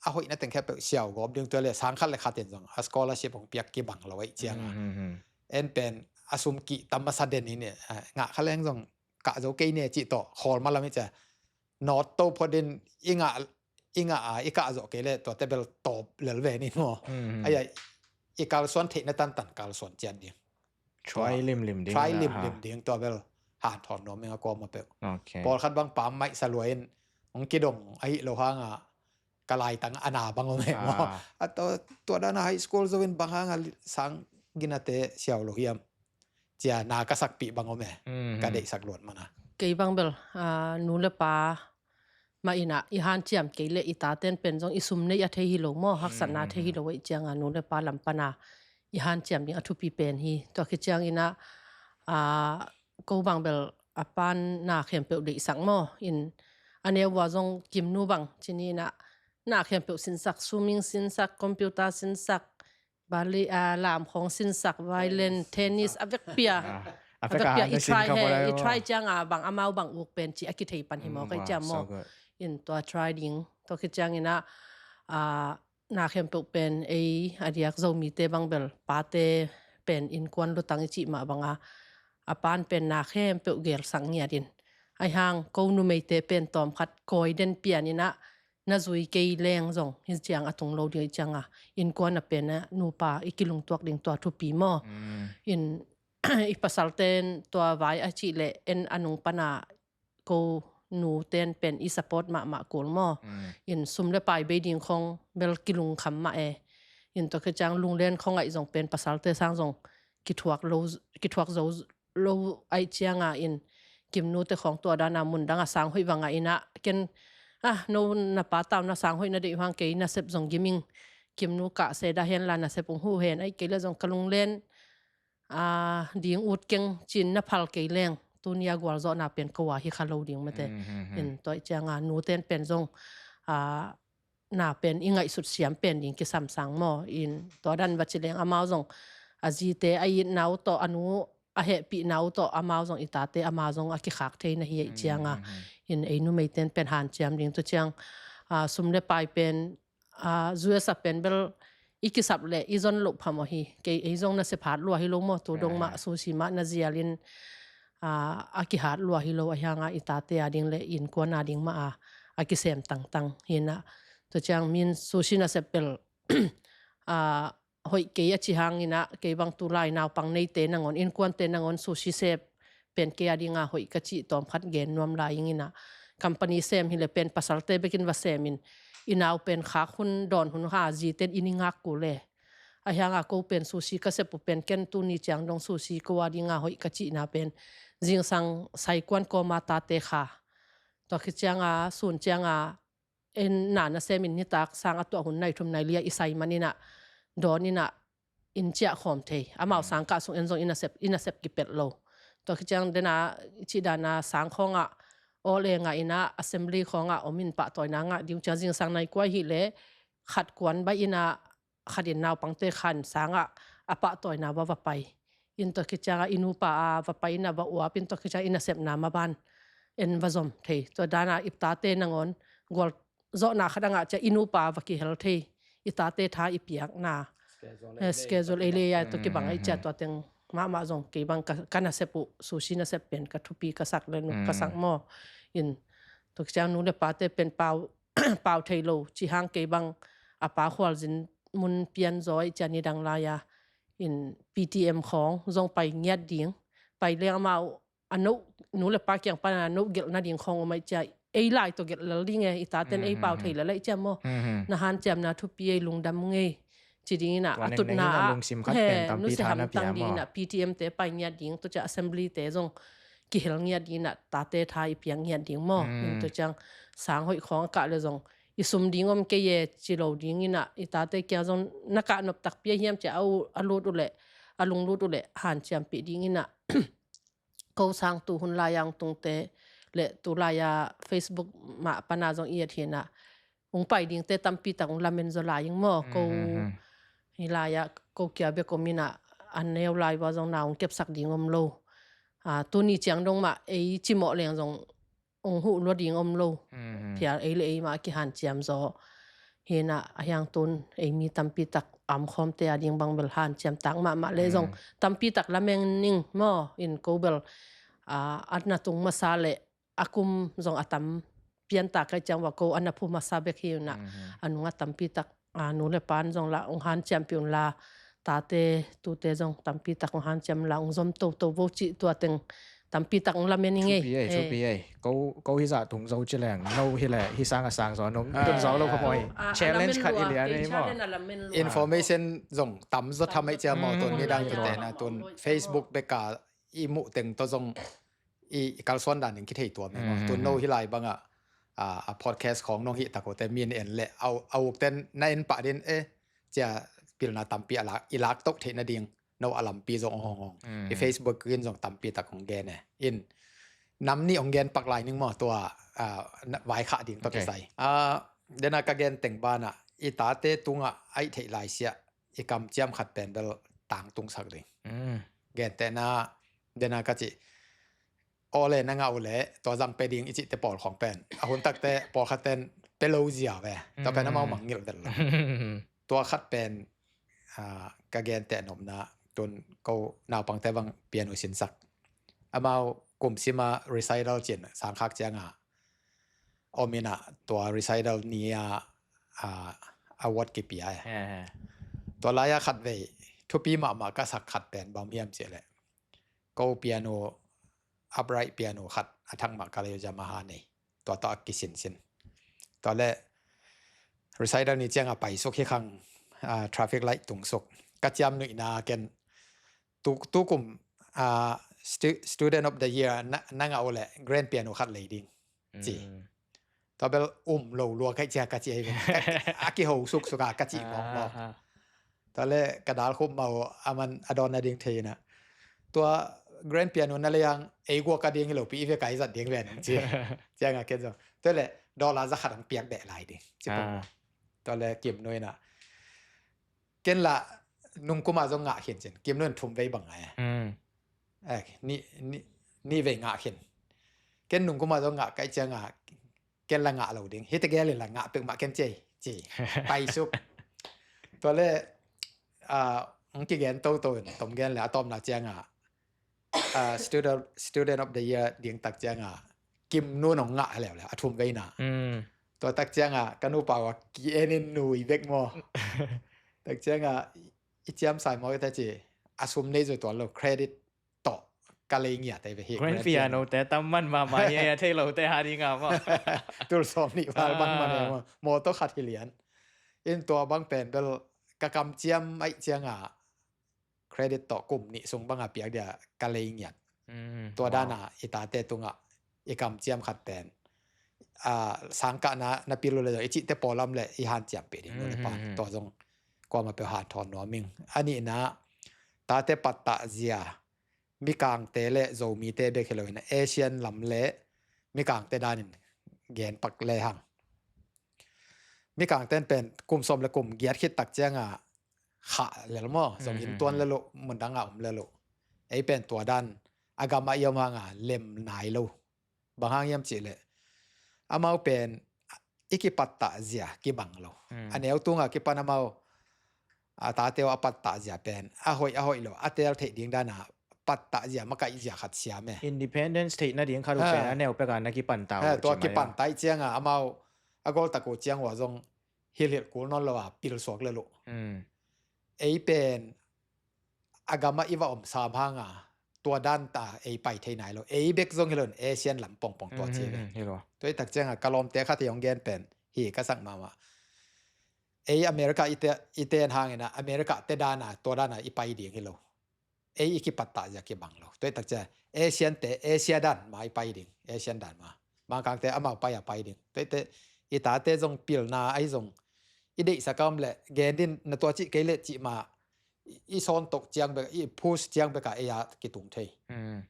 a hoihna teng khempeuh siau gawp ding, tua le sang khat le khat in zong a scholarship hong piak kibang lo ahih cianga. Mm, mm, mm. En pen a sum kihta masa den in, ah, ngah kha leng zong kah zo kei ne cih tawh khawl malam i cia. Nawt to phot in i ngah, i ngah a i kah zawh kei le tuate bel tawp lel ve ni maw. Mm, mm. Ai, ai, i kalsuan theihna tantan kalsuan cian ding. Try limlim ding. Try limlim ding tua bel hanthawn nuam ing a kawm a peuh. Okay. Pawlkhat bang pam maih sa lua in hong kidong ahi lo hanga ka laitang a na bang om e maw. Ah. A tua, tua dana high school zo in bang hanga sang ginate siau lo hiam cia na ka sakpih bang om e. Mm. Ka deihsak luat mana. Kei bang bel, ah, nu le pa mah inah i hanciam kei leh i taten pen zong i sum neih a thei hi lo maw, haksatna a thei hi lo ahih cianga nu le pa lam pana i hanciam ding a thupi pen hi. Tua khit ciang inah, ah, ko bang bel a pan na khempeuh deihsak maw. In a neu ua zong Kimnu bang ci ni inah na khempeuh sinsak, swimming sinsak, computer sinsak, ballet, ah, lam khawng sinsak, violin, tennis, a vekpi a. Ah, a vekpi a i try he, i try cianga bang amau bang uk pen ci a kithei pan hi maw, kei ciam maw. In tua try ding, tua khit ciang inah, ah, na khempeuh pen ei a diak Zomite bang bel pate pen innkuan lutang i cih mah banga a pan pen na khempeuh gelsak ngiat in. Ahi hang ko numeite pen tawmkhat kawi den pian inah na zui kei leng zong hi ciang a tung lo ding ahih cianga innkuan a pen a nupa i kilungtuak ding tua thupi maw. Mm. In i pasalten tua vai a cih leh en a nung pana ko nuten pen i support mahmah kul maw. Mm. In sum le pai bei ding khawng bel kilungkham mah e. In tua khit ciang lunglen khawng aih zong pen pasalte sang zong kithuak lo, kithuak zo lo ahih cianga in Kimnu te khawng tua dana mun danga sang hoih vanga inah ken, ah, no na pa tau na sang hoih na deih hang kei nasep zong giming Kimnu kah seda henla nasep ung hu hen ahih kei le zong ka lunglen, ah, ding ut keng cin na phal kei leng tunia gualzawhna pen ko a hi kha lo ding mate. Mm, mm, mm. In tua ahih cianga nuten pen zong, ah, na pen i ngaihsut siam pen ding kisam sang maw. In tua dan va ci leng amau zong a zite a itna uh tawh a nu a hehpihna uh tawh amau zong i tate amau zong a kikhak thei na hi ahih cianga. Mm, mm, mm. In ei numeiten pen hanciam ding tua ciang, ah, sum le pai pen, ah, U S a pen bel i kisap leh i zon loh phamawh hi. Kei ei zong nasep hat lua hi lo maw, tu dong mah sushi mah na zialin, ah, a kihat lua hi lo ahi hanga i tate a ding le innkuan a ding mah a, a kisem tangtang hi inah. Tua ciang min sushi nasep bel, ah, hoih kei a ci hang inah kei bang tulai naupang neite nangawn innkuante nangawn sushi sep pen kei a dinga hoih ka cih tawmkhat gen nuam lai ing inah. Company sem hi le pen pasalte bekin va sem in i nau pen khak hun dawn hun ha zite in i ngak kul e. Ahi hanga ko pen sushi ka sep uh pen ken tuni ciang dong sushi ko a dinga hoih ka cihna pen zingsang saikuan kawma tate kha. Tua khit cianga sun cianga en na nasem in nitak sang a tuah hun nai thum nai li a i sai man inah dawn inah in ciah khawm thei. Amau sang kah sung en zong i nasep, i nasep kipelh lo. Tua khit ciang dena i cih dana sang khawngah aw le ngah inah assembly khawngah om in pahtawina ngah ding uh ciang zingsang nai kua hileh khat kuan baih inah khat in naupangte khan sangah a pahtawina va va pai. In tua khit ciangah i nupa a va pai inah va uap in tua khit ciangah i nasepna maban en va zom thei. Tua dana i tate nangawn gual zawhna khat angah ciah i nupa va kihel thei. I tate tha i piakna schedule ei le a tua kibang ei ciah tua teng mahmah zong kei bang ka nasep uh sushi nasep pen ka thupi ka sak le nuk ka sak maw. In tua khit ciang nu le pate pen pau pau thei lo ci hang kei bang a pa khualzin mun pian zaw ei ciah nidang lai-a in P T M khawng zong pai ngiat ding. Pai leng amau a no nu le pa kiang pana no gelh nading khawng om ei ciah ei lai tawh gelh lel ding e i taten ei pau thei lel ei ciah maw. Na hanciamna thupi ei lungdam ngei ci ding inah a tutna ah lungsim khat pen tampi nusia tha na hamtang pia ding maw. Inah P T M te pai ngiat ding tua ciah assembly te zong kihel ngiat ding inah tate tha i piak ngiat ding maw. In tua ciang sang hoih khawng a kah le zong i sum ding om kei e ci lo ding inah i tate kiang zong na kah nop takpi a hiam ciah a lut uh leh a lunglut uh leh hanciampih ding inah ko sang tu hun lai-a ong tungte le tu lai-a Facebook mah pana zong i et hinah ong pai dingte tampi tak ong lamen zaw lai ing maw. Ko hi lai-a ko kia bek om inah a neu lai ua zong na ong kepsak ding om lo. Tuni ciang dong mah ei cimawh leng zong ong huh lua ding om lo. Phial ei le ei mah a kihanciam zaw hinah a hiang tun ei mi tampi tak a omkhawmte a ding bang bel hanciam tak mahmah le zong tampi tak lamen ning maw. In ko bel a na tung masa le a kum zong a tam pianta kai ciang ua ko a na phu masa bek hi unah a nung a tampi tak nu le pan zong la ong hanciampih unla tate tute zong tampi tak ong hanciam unla ong zom toto vo cih tua teng tampi tak ong lamen i ngei. Thupi ei, thupi ei. Ko hizah tung zo ci leng no hileh hi sang a sang zaw nong tun zo lo kha maw. Challenge khat i lian ei maw. Information zong tam zaw tham ei ciah maw tun nidang tute na tun Facebook beka i muh teng tawh zong i kalsuan dan in kithei tuam ei maw. Tun no hi lai bangah a podcast khawng nong hih tak uh te min en le a ukten na en pah din e cia pilna tampi a lak i lak toh theih nading no a lampi zong hong hong i Facebook in zong tampi tak hong gen e. In nam nih hong gen pak lai ning maw tua vaikhah ding tawh kisai. Dena ka gen teng banah i tate tungah aih theih laisiah i kamciam khat pen bel tangtungsak ding. Gentehna dena ka cih aw le na ngah uh leh tua zang pe ding i cihte pawl khawng pen a hun takte pawlkhat ten pe lo zia ve. Tua pen amau mangngilh vel lo. Tua khat pen ka genteh nopna tun ko naupangte bang piano sinsak amau kumsima recital cin sangkhak cianga om inah tua recital ni-a award kipia e. Tua lai-a khat vei thupi mahmah ka sak khat pen bang hiam cihleh ko piano upright piano khat a thak mah ka lei Yamaha nei tua tawh a kisinsin. Tua le recital ni cianga paisuk hi khang traffic light tungsuk ka ciam nuihna ken tukum student of the year na ngah uh leh grand piano khat lei ding ci. Tua bel um lo lua kaih cia ka ci ei ve. A kiho suksuk a ka ci mawkmawk. Tua le ka dal khup mau a man a dawn a ding thei na. Tua grand piano na lei ang ei guak a ding hi lo pi i ve kai zat ding ve nang ci. Cianga ken zong tua le dollar za khat ang piak deh lai ding ci. Tua le kim nuina ken la nungkuma zong ngah khin cin kim nun thum vei bang ngai. Ni vei ngah khin ken nungkuma zong ngah kai cianga ken la ngah lo ding hite gel in la ngah pek mah ken cei ci paisuk. Tua le ang kigen toto in tom gen le a tawpna cianga student of the year ding tak cianga kim nu nong ngah leu le a thum veina. Tua tak cianga ka nupa ua ki-en in nui bek maw. Tak cianga i ciam sai maw i ta ci a sum nei zoi tuan lo credit tawh ka lei ngiat ei ve hi. Grand piano te tam man mahmah hi a thei lo te ha ding a maw. Tul sawm nih val bang man ei maw. Mawtaw khat hi lian in tua bang pen bel ka kamciam aih cianga credit tawh kum nih sung banga piak dia ka lei ngiat. Tua dana i tate tungah i kamciam khat pen sangkahna na pil uh le zong i cihte pawlam le i hanciam peh ding nu le pa tua zong kuama peuh hanthawn nuam ing. A nihna tate pattah zia mikangte le zomite bek hi loin Asian lam le Mikangte danin gen pak lehang, Mikangte in pen kum sawm le kum giat khit tak cianga khah lel maw, zong inn tuan lel uh, mundanga om lel uh. Ei pen tua dan a gamah i om hanga lem nai lo. Bang hang hiam cihleh, amau pen i kipattah zia kibang lo. A neu tunga kipan amau a tate uh a pattah zia pen a hoih a hoih lo a tel theih ding dana pattah zia, makaih zia khat siam e. Independence theih nading khat uh pen a neu peka na kipanta uh, tua kipanta ih cianga amau a goltak uh ciang uh a zong hilhilh kul nawn lo a pilsuak lel uh. Ei pen a gamah i va om sam hanga tua danta ei pai thei nai lo. Ei bek zong hi lo in Asian lam pongpong tua ci ve. Tua ih tak cianga ka lawmte khat hi hong gen pen hi ka sak mahmah. Ei America i ten hangina America te dana tua dana i pai ding hi lo. Ei i kipattah zia kibang lo. Tua ih tak cianga Asian te Asia dan ma i pai ding, Asian dan ma. Mangkangte amau pai a pai ding. Tua ih te i tate zong pilna ahi zong i deihsak a om leh gen din na tua cih kei leh cih ma i sawn tok ciang bek, i push ciang beka ei a kitung thei.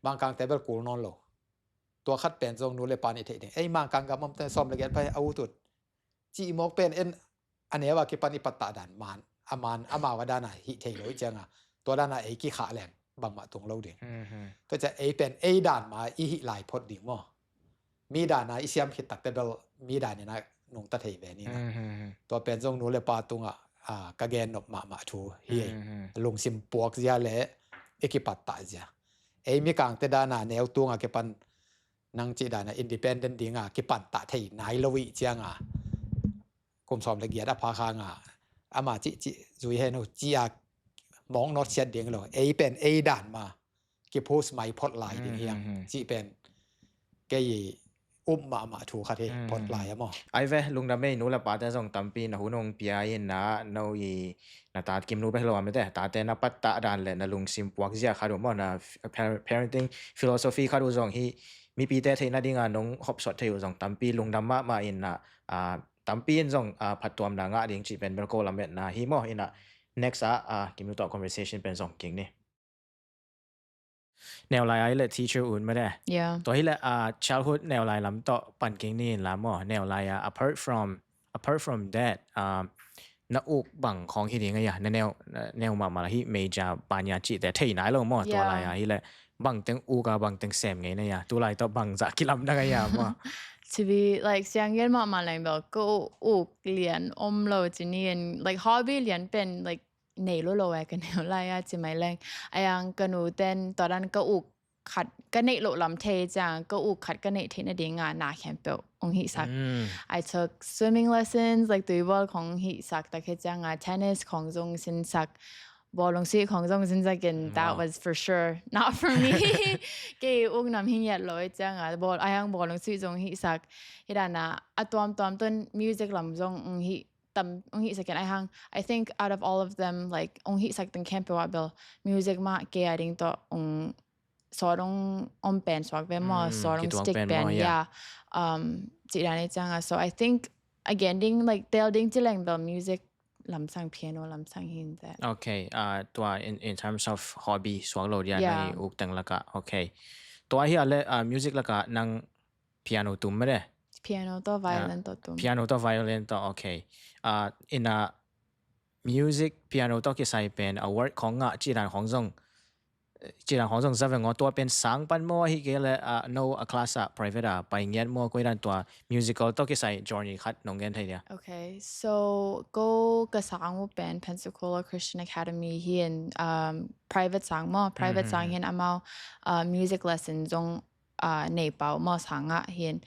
Mangkangte bel kul nawn lo. Tua khat pen zong nu le pa nih theih ding. Ei Mangkang gam omte sawm le giat pai a utut cih mawk pen en a neu a kipan i pattah dan man a man amau a dana hih thei lo ih cianga tua dana ei kikhah leng bangmah tung lo ding. Tua ciang ei pen ei dan ma i hih lai phot ding maw. Mi dana i siam khit takte bel mi danina nungta thei ve nina. Tua pen zong nu le pa tungah ka gen nop mahmah thu hi. Lungsim puak zia le i kipattah zia. Ei Mikangte dana neu tunga kipan nang cih dana independent dinga kipattah thei nai lo ih cianga kum sawm le giat a phak hanga ama cih cih zui hen uh cia mawk nawt siat ding lo. Ei pen ei dan ma kipush mai phot lai ding hiam cih pen kei up mahmah thu khat hi. Phot lai a maw? Ai ve, lungdam ei, nu le pate zong tampi na hun hong pia in na no i na tat kim nu bek lo a mete tate na pattah dan le na lungsim puak zia khat uh maw, na parenting philosophy khat uh zong hi mipite theihna dinga nong hopsot thei uh zong tampi lungdam mahmah in na tampi in zong phattuamna ngah ding cih pen bel ko lametna hi maw. Ina next a kim nu tawh conversation pen zong king ni. Neu lai a hi le teacher un mete. Tua hi le childhood neu lai lam tawh pan king ni in la maw. Neu lai a apart from apart from that na uk bang khawng hi ding a ya, na neu mahmah la hi major banya cihte thei nai lo maw. Tua lai a hi le bang teng uk a bang teng sem ngei na ya, tu lai tawh bang zah kilam dang a ya maw? To be like siang gen mahmah leng bel ka uk lian om lo ci ni in, like hobby lian pen like nei lo lo e ka neu lai a ci mai leng. A yang ka nu ten tua dan ka uk khat ka neih loh lam thei ciang ka uk khat ka neih theih nadinga na khempeuh ong hihsak. I took swimming lessons, like tuibawl khong hihsak tak he cianga tennis khong zong sinsak, bawlung sih khong zong sinsak in that was for sure not for me. Kei uk nam hi ngiat lo i cianga bawl a yang bawlung sih zong hihsak. Hi dana a tuamtuam tun music lam zong ong hih tam ong hihsak in a hang. I think out of all of them, like ong hihsak teng khempeuh ah bel music mah kei a ding tawh ong sawt ong om pen suak ve maw, sawt ong stick pen ya. Cih dan i cianga. So I think again ding like tel ding ci leng bel music lamsang, piano lamsang hi in that. Okay, tua in terms of hobby suak lo dia na i uk teng laka. Okay, tua hi a le music laka nang piano tum mete? Piano tawh violin tawh tum. Piano tawh violin tawh, okay. Ina music piano tawh kisai pen award khong ngah cih dan khong zong cih dan khong zong za veng aw. Tua pen sang pan maw ahi kei le no a class ah private ah pai ngiat maw, koi dan tua musical tawh kisai journey khat nong gen thei dia? Okay, so ko ka sang uh pen Pensacola Christian Academy hi in private sang maw, private sang hi in amau music lesson zong nei pau maw, sang ah hi in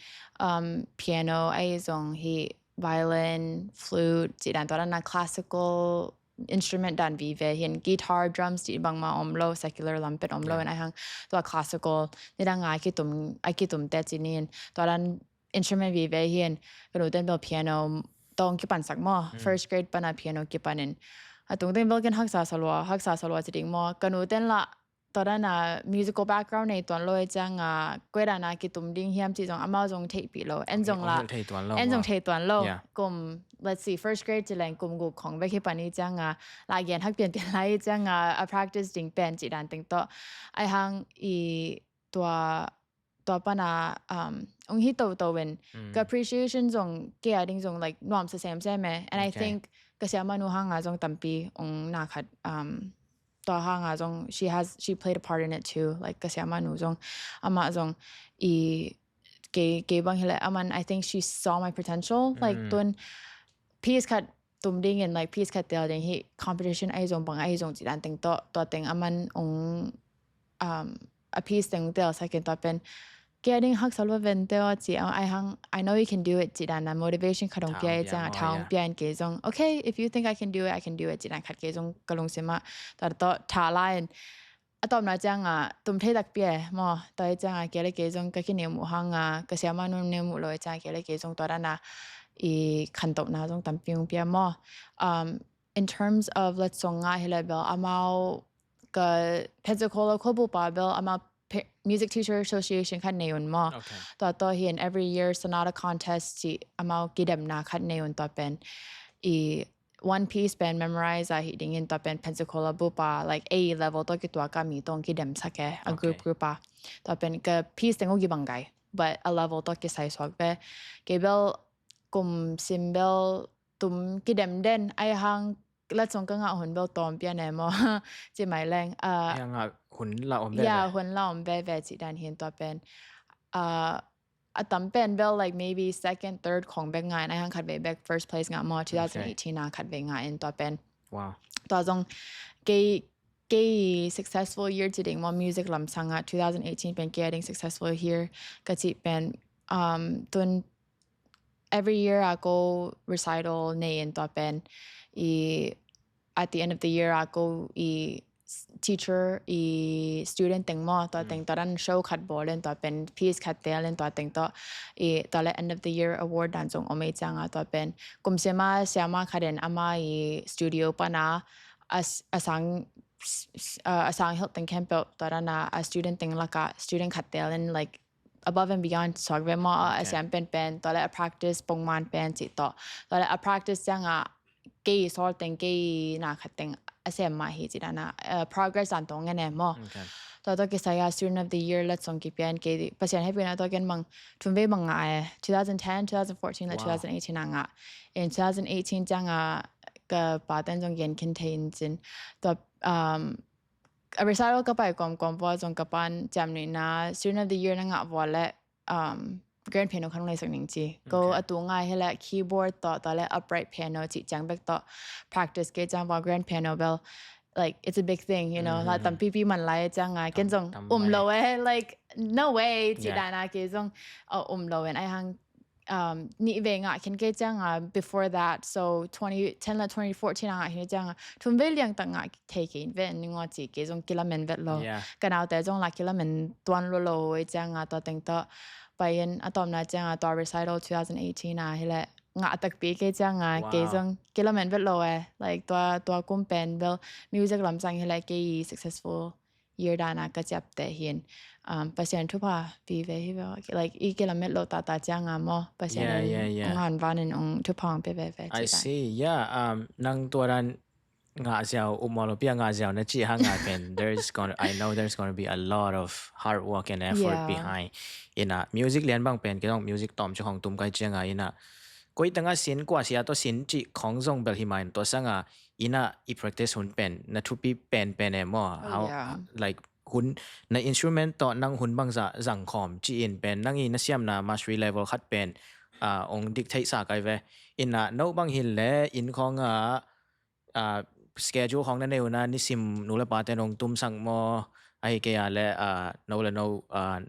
piano ahi zong hi, violin, flute cih dan tua dan a classical instrument dan vive hi in, guitar, drums cih bangma om lo, secular lam pen om lo in a hang tua classical ni dang a kitum a kitum te ci ni in tua dan instrument vive hi in ka nu ten bel piano tawh kipansak maw. First grade pan a piano kipan in a tung ten bel ken haksa salua, haksa salua ci ding maw, ka nu ten lah tua dan a musical background nei tuan lo i cianga koi dan a kitum ding hiam cih zong amau zong theihpih lo. En zong lah en zong thei tuan lo. Kum let's see, first grade ci leng kum guk khong bek hi pan i cianga lah gen hak pianpian lai i cianga a practice ding pen cih dan teng tawh a hang i tua tua pana um ong hi toto in ka appreciation zong kei a ding zong like nuam sa semsem e. And I think ka siamanu hanga zong tampi ong na khat um tua hanga zong she has she played a part in it too. Like ka siamanu zong ama zong i kei kei bang hileh aman I think she saw my potential. Like tun piece khat tum ding in like piece khat tel ding hi competition ai zong bang ai zong ci dan teng to to teng aman ong um a piece teng tel sakin to pen kei a ding haksa lo ven tel ci ai hang I know you can do it ci dan na motivation khat ong pia ai ciang a thaung pia in kei zong okay if you think I can do it I can do it ci dan khat kei zong ka lungsim ah to to tha lai in a tawpna cianga tum thei takpi e maw. Tua hi cianga kei le kei zong ka kineu muh hanga ka siamanu neu muh lo hi cianga kei le kei zong tua dana i khantohna zong tampi ong pia maw. Um, in terms of letsong nga hi le bel amau ka Pensacola khuabupa bel amau Music Teacher Association khat nei un maw. Tua tawh hi in every year Sonata Contest ci amau kidemna khat nei un tua pen i one piece pen memorize a hi dingin tua pen Pensacola bupa like A level tawh kituak a mi tawh kidem sak e a group group a tua pen ka piece teng uh kibang gai but a level tawh kisai suak ve. Kei bel kum sim bel tum kidem den ai hang letsong ka ngah hun bel tawm pian e maw ci mai leng a hun la om ve ya ve. Hun la om ve ve ci dan hin tua pen a a tam pen bel like maybe second third khong bek nga in ai hang khat vei bek first place nga maw two thousand eighteen a khat vei nga in tua pen tua zong kei kei successful year ci ding maw music lam sanga two thousand eighteen pen kei a ding successful year ka ci pen um tun every year a ko recital nei in tua pen i at the end of the year a ko i teacher i student teng maw tua teng tua dan show khat bawl in tua pen piece khat tel in tua teng tua i tua le end of the year award dan zong om ei cianga tua pen kum sima siama khat in ama i studio pana a sang a sang hilh teng khempeuh tua dana a student teng laka student khat tel in like above and beyond suak ve maw a siam penpen tua le a practice pongman pen ci tawh tua le a practice cianga kei sawl teng kei na khat teng a sem mah hi ci dana progress dan tong ngen e maw. Tua tawh kisai a student of the year letsong kipian kei Pasian hehpihna tawh ken mang thum vei mang ngah e two thousand ten two thousand fourteen le two thousand eighteen a ngah in two thousand eighteen cianga ka paten zong gen khin thei in cin tua um a recital ka pai kawmkawm vua zong ka pan ciamnuihna student of the year na ngah vua le um grand piano khan ngaisak ning ci ko a tu ngai he le keyboard tawh tua le upright piano ci ciang bek tawh practice ke ciang vua grand piano bel like it's a big thing you know la tampipi man lai ciang a ken zong um lo e like no way ci dana ke zong um lo en ai hang um nih vei ngah khin kei cianga before that so twenty ten la twenty fourteen a ngah khin cianga thum vei liang tak ngah thei kei ve ni ngo ci kei zong kilamen vet lo ka naute zong la kilamen tuan lo lo i cianga tua teng tawh pai in a tawmna cianga tua recital two thousand eighteen a hi le ngah takpi kei cianga kei zong kilamen vet lo e like tua tua kum pen bel music lam sang hi le kei successful year dana ka ciapte hin um Pasian thupha pi ve hi ve like i kilamet lo tata cianga maw Pasian in ong han vanin ong thupha ong pe ve ve. I see. Yeah. Um nang tua dan ngah ziau um lo pia ngah ziau na ci hanga pen there's gonna I know there's gonna be a lot of hard work and effort behind. Ina music lian bang pen kei zong music tawm ci hong tum kai cianga ina koi tanga sin kua sia to sin ci khong zong bel hi main tua sanga ina i practice hun pen na thupi pen pen e maw how like hun na instrument tawh nang hun bangza zang khawm ci in pen nang i na siamna mastery level khat pen ong dik theihsa kai ve. Ina no bang hin le inn khawng a schedule khawng na nei una nisim nu le pate nong tum sang maw ahi kei a le no le no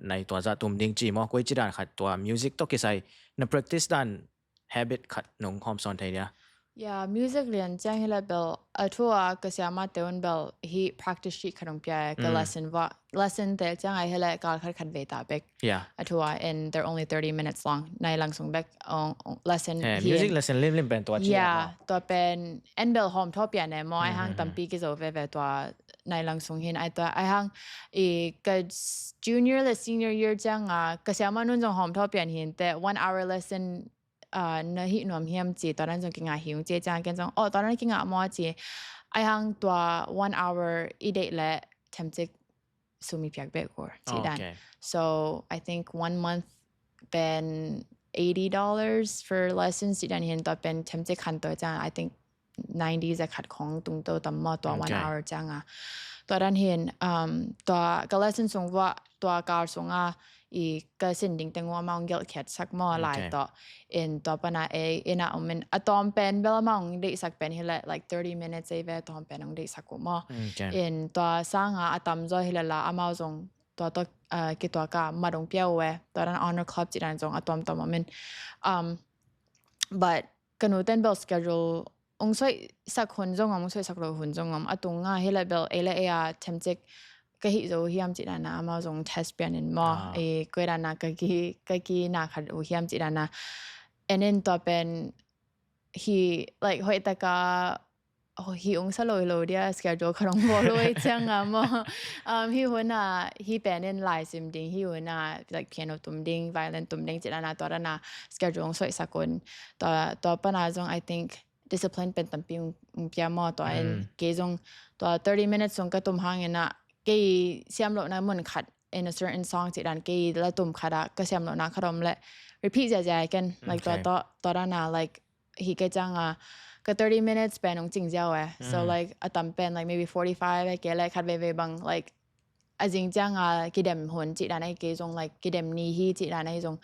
nai tua za tum ding ci maw koi ci dan khat tua music tawh kisai na practice dan habit khat nong hawm sawn thei dia. Yeah, music lian ciang hi le bel a thu a ka siama te un bel hi practice shi khat ong pia ka lesson va lesson te ciang ai hi le kal khat khat ve ta bek. Yeah. A thu a and they're only thirty minutes long nai lang sung bek ong lesson hi music lesson lim lim pen tua ci. Yeah, tua pen en bel hawm thaw pia ne maw ai hang tampi ki zo ve ve tua nai lang sung hin ai tua ai hang i ka junior le senior year ciang a ka siama nun zong hawm thaw pian hin te one hour lesson na hih nuam hiam ci tua nan zong kingah hi ung ci ciang ken zong aw tua nan kingah maw ci ai hang tua one hour i deih le themcik sum i piak beh kul cih dan. So I think one month pen eighty dollars for lessons cih dan hi in, tua pen themcik khanto ciang I think ninety za khat khong tungto tam maw, tua one hour ciang a. Tua dan hi in, um, tua ka lesson sung vua, tua kal sung a i ka sin ding teng uh amau hong gelhkhiat sak maw, lai tawh. In tua pan a ei in a om in, a tawm pen bel amau hong deihsak pen hi leh like thirty minutes ei ve, a tawm pen hong deihsak uh maw. In tua sang a a tamzaw hi leh la amau zong tua tawh, uh, kituak a mat hong pia uh e. Tua dan honor club cih dan zong a tuamtuam om in. Um, but ka nu ten bel schedule hong soisak hun zong om, hong soisak lo hun zong om. A tung a hi leh bel ei le ei a themcik ka hih zo uh hiam cih dan a amau zong test pian in maw. Ei koi dan a ka ki, ka ki na khat uh hiam cih dan a. And then tua pen hi, like, hoih taka, oh, hi ong sa lo hi lo dia, schedule khat ong bawl lo ei ciang a maw. Um, hi hun a, hi pen in lai sim ding, hi hun a, like, piano tum ding, violin tum ding cih dan a, tua dan a schedule ong soisak un. Tua, tua pan a zong, I think, discipline pen tampi ong, ong pia maw, tua in kei zong, tua thirty minutes ong ka tum hang in a, kei siam lohna mun khat, in a certain song cih dan kei la tum khat a, ka siam lohna khat om leh repeat ziazia ken, like, tua, tua, tua dan a, like, hi kei ciang a, ka thirty minutes pen ong cing ziau e. So, like, a tam pen, like, maybe forty-five, a kei leh khat veivei bang, like, a zing ciang a kidem hun cih dan a hi kei zong, like, kidem ni hi cih dan a hi zong,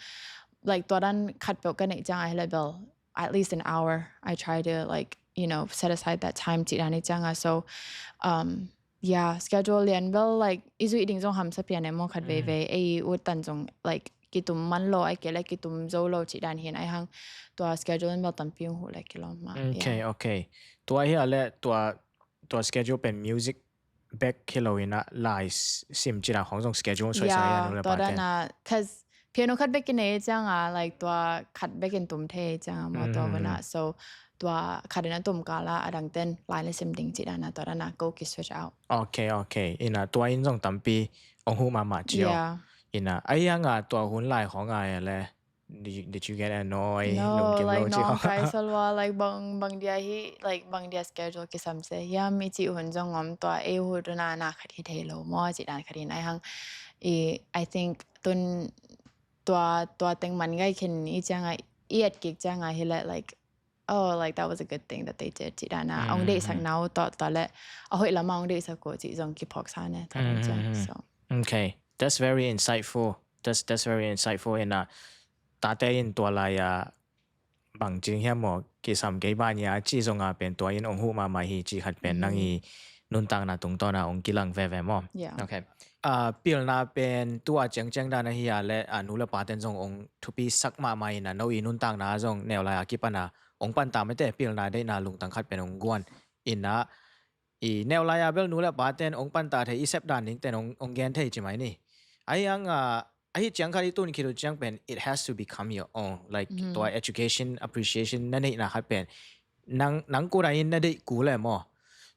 like, tua dan khat peuh ka neih ciang a hi leh bel, at least an hour, I try to, like, you know, set aside that time cih dan hi ciang a. So, um, yeah, schedule lian bel, like, i zuih ding zong hamsa pian e maw khat veivei, ei ut tan zong, like, kitum man lo, a kei leh kitum zo lo cih dan hi in, a hang tua schedule in bel tampi ong huh leh kilawm mah. Okay, okay. Tua hi a leh tua, tua schedule pen music bek hi lo in a lai sim cih dan khong zong schedule soisak hi a, nu le pa ten. Tua dan a, 'cause piano khat bek i nei ciang a, like, tua khat bek in tum thei ciang a maw, tua hun a. So tua khat in a tum kal a, a dang ten lai le sim ding cih dan a, tua dan a ko ki switch out. Okay, okay. In a tua in zong tampi ong huh mahmah ci o. In a, a hi hang a tua hun lai khong a leh, did you, did you get annoyed? No, like, nong kai sa lua, like, bang, bang dia hi, like, bang dia schedule kisam se hiam i cih hun zong om, tua ei hun a na khat hi thei lo maw cih dan khat in, a hang i, I think tun tua, tua teng man ngai khin i ciang a, i et kik ciang a hi leh, like, oh, like, that was a good thing that they did cih dan a, ong deihsak na uh tawh, tua leh a hoih lam a ong deihsak uh cih zong kiphawk sa ne, tua dan ciang. So. Okay, that's very insightful. That's, that's very insightful. In a, tate in tua lai a bang cing hiam maw, kisam kei bang hia cih zong a pen tua in ong huh mahmah hi cih khat pen nang i nuntakna tungtawn a ong kilang veve maw. Okay. A, pilna pen tua ciangciang dan a hi a leh, a, nu le pa ten zong ong thupi sak mahmah in a, no i nuntakna zong neu lai a kipan a ong pan ta mate, pilna deihna lungtang khat pen ong guan in a, i neu lai a bel nu le pa ten ong pan ta thei, i sep dan ding ten ong, ong gen thei ci mai ni. A hi hang a, a hi ciang khat i tun khit uh ciang pen, it has to become your own. Like, tua education appreciation na neihna khat pen nang, nang kut a in na deih kul e maw.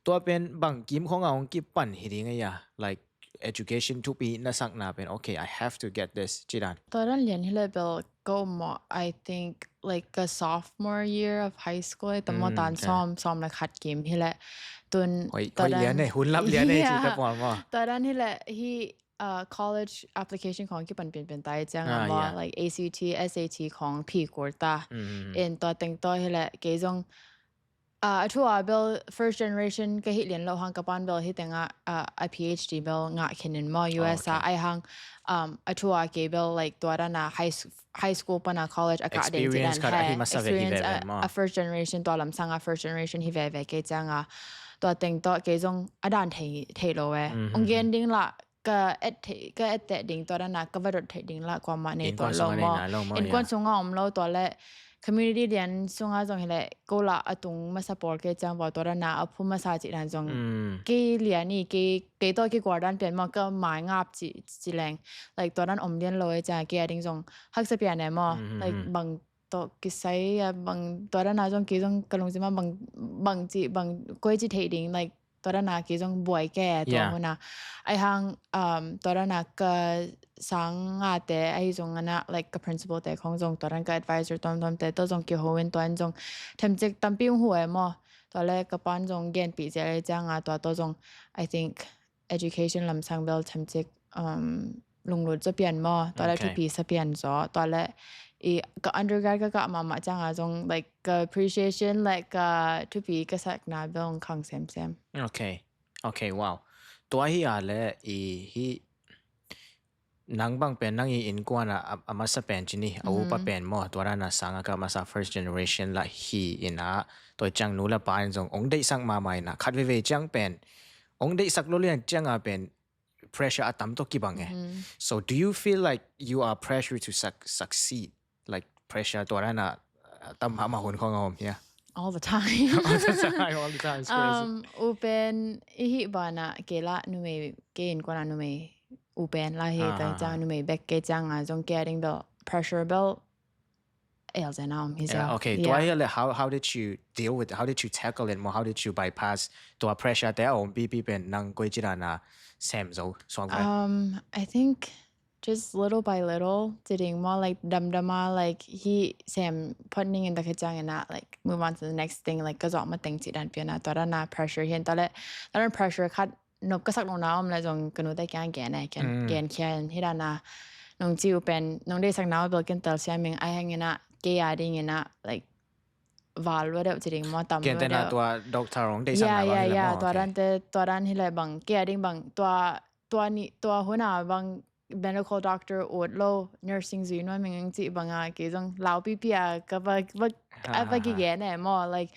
Tua pen bang kim khong a ong kipan hi ding ei a, like, education thupi na sakna pen, okay, I have to get this cih dan. Tua dan lian hi leh bel ka um maw, I think, like, ka sophomore year of high school, ei tam maw, tan sawm, sawm le khat kim hi leh. Tun hoih, tua dan lian e, hun lap lian e ci ta puan maw. Tua dan hi leh hi, uh, college application khong kipan pianpian ta i ciang a maw, like, A C T, S A T khong phi kul ta. In tua teng tawh hi leh kei zong, uh, a thu a bel first generation ka hih lian lo hang, ka pan bel hi teng a, uh, a P H D bel ngah khin in maw, U S a, a hang, um, a thu a kei bel, like, tua dan a high, high school pan a college a kah ding cih dan hi, experience a first generation, tua lam sang a first generation hi veve kei ciang a, tua teng tawh kei zong a dan thei, thei lo e. Ong gen ding lah, ka et thei, ka et teh ding, tua dan a ka va dot theih ding lah kuamah nei tuan lo maw. Innkuan sung a om lo, tua leh community lian sung a zong hi leh ko lah a tung masa pawl kei ciang vua, tua dan a a phu masa cih dan zong kei lian i, kei, kei tawh kikual dan pian maw, ka mai ngap ci, ci leng, like, tua dan om lian lo e ciang kei a ding zong haksa pian e maw. Like, bang tawh kisai a, bang tua dan a zong kei zong ka lungsim a bang, bang ci, bang koi ci thei ding, like, tua dan a kei zong buai kei tua hun a. A hi hang, um, tua dan a ka sang a te a hi zong a na, like, ka principal te khong zong, tua dan ka advisor tuamtuam te tawh zong kiho in, tua in zong themcik tampi ong huh e maw. Tua leh ka pan zong genpih ziau e ciang a, tua tawh zong, I think, education lamsang bel themcik, um, lunglut zaw pian maw, tua le thupi sa pian zaw, tua le i ka undergrad ka kah mahmah cianga zong, like, ka appreciation le ka thupi ka sakna bel hong khang semsem. Okay. Okay, wow. Tua hi a le i hi nang bang pen nang i innkuan a, a masa pen ci ni, a upa pen maw, tua dan a sanga ka masa first generation la hi in a, tua ciang nu le pa in zong ong deihsak mahmah in a, khat veivei ciang pen ong deihsak lo lian cianga pen pressure a tam tawh kibang e. So do you feel like you are pressured to suc- succeed? Like pressure tua dan a tam mahmah hun khong a om hia? All the time. All the time, all the time. It's crazy. Um, upen i hi bana kei la numei, kei innkuan a numei upen la hi, tua ciang numei bek kei cianga zong kei a ding bel pressure bel el zen a om hi. Yeah, okay. Tua hi le, how, how did you deal with it? How did you tackle it? Maw, how did you bypass tua pressure te a om pipi pen nang koi ci dan a sem zo suak ve? Um, I think just little by little, ci ding maw, like, damdama, like, hi sem phot ning in ta khe ciang in a, like, move on to the next thing, like, ka zawh mateng ci dan pian a, tua dan a pressure hi in, tua le, tua dan pressure khat nop ka sak lo na om le zong ka nu te kiang gen e, gen, gen khian hi dan a, nong ci upen, nong deihsak na u bel ken tel siam ing, a hang in a, kei a ding in a, like, val lua deuh ci ding maw, tam lua deuh. Tua doctor ong deihsak na bang hi le maw, tua dan te, tua dan hi le bang, kei a ding bang, tua, tua ni, tua hun a bang medical doctor ut lo, nursing zui nuam ing ci bang a, kei zong lau pipi a ka va, va, a va kigen e maw, like,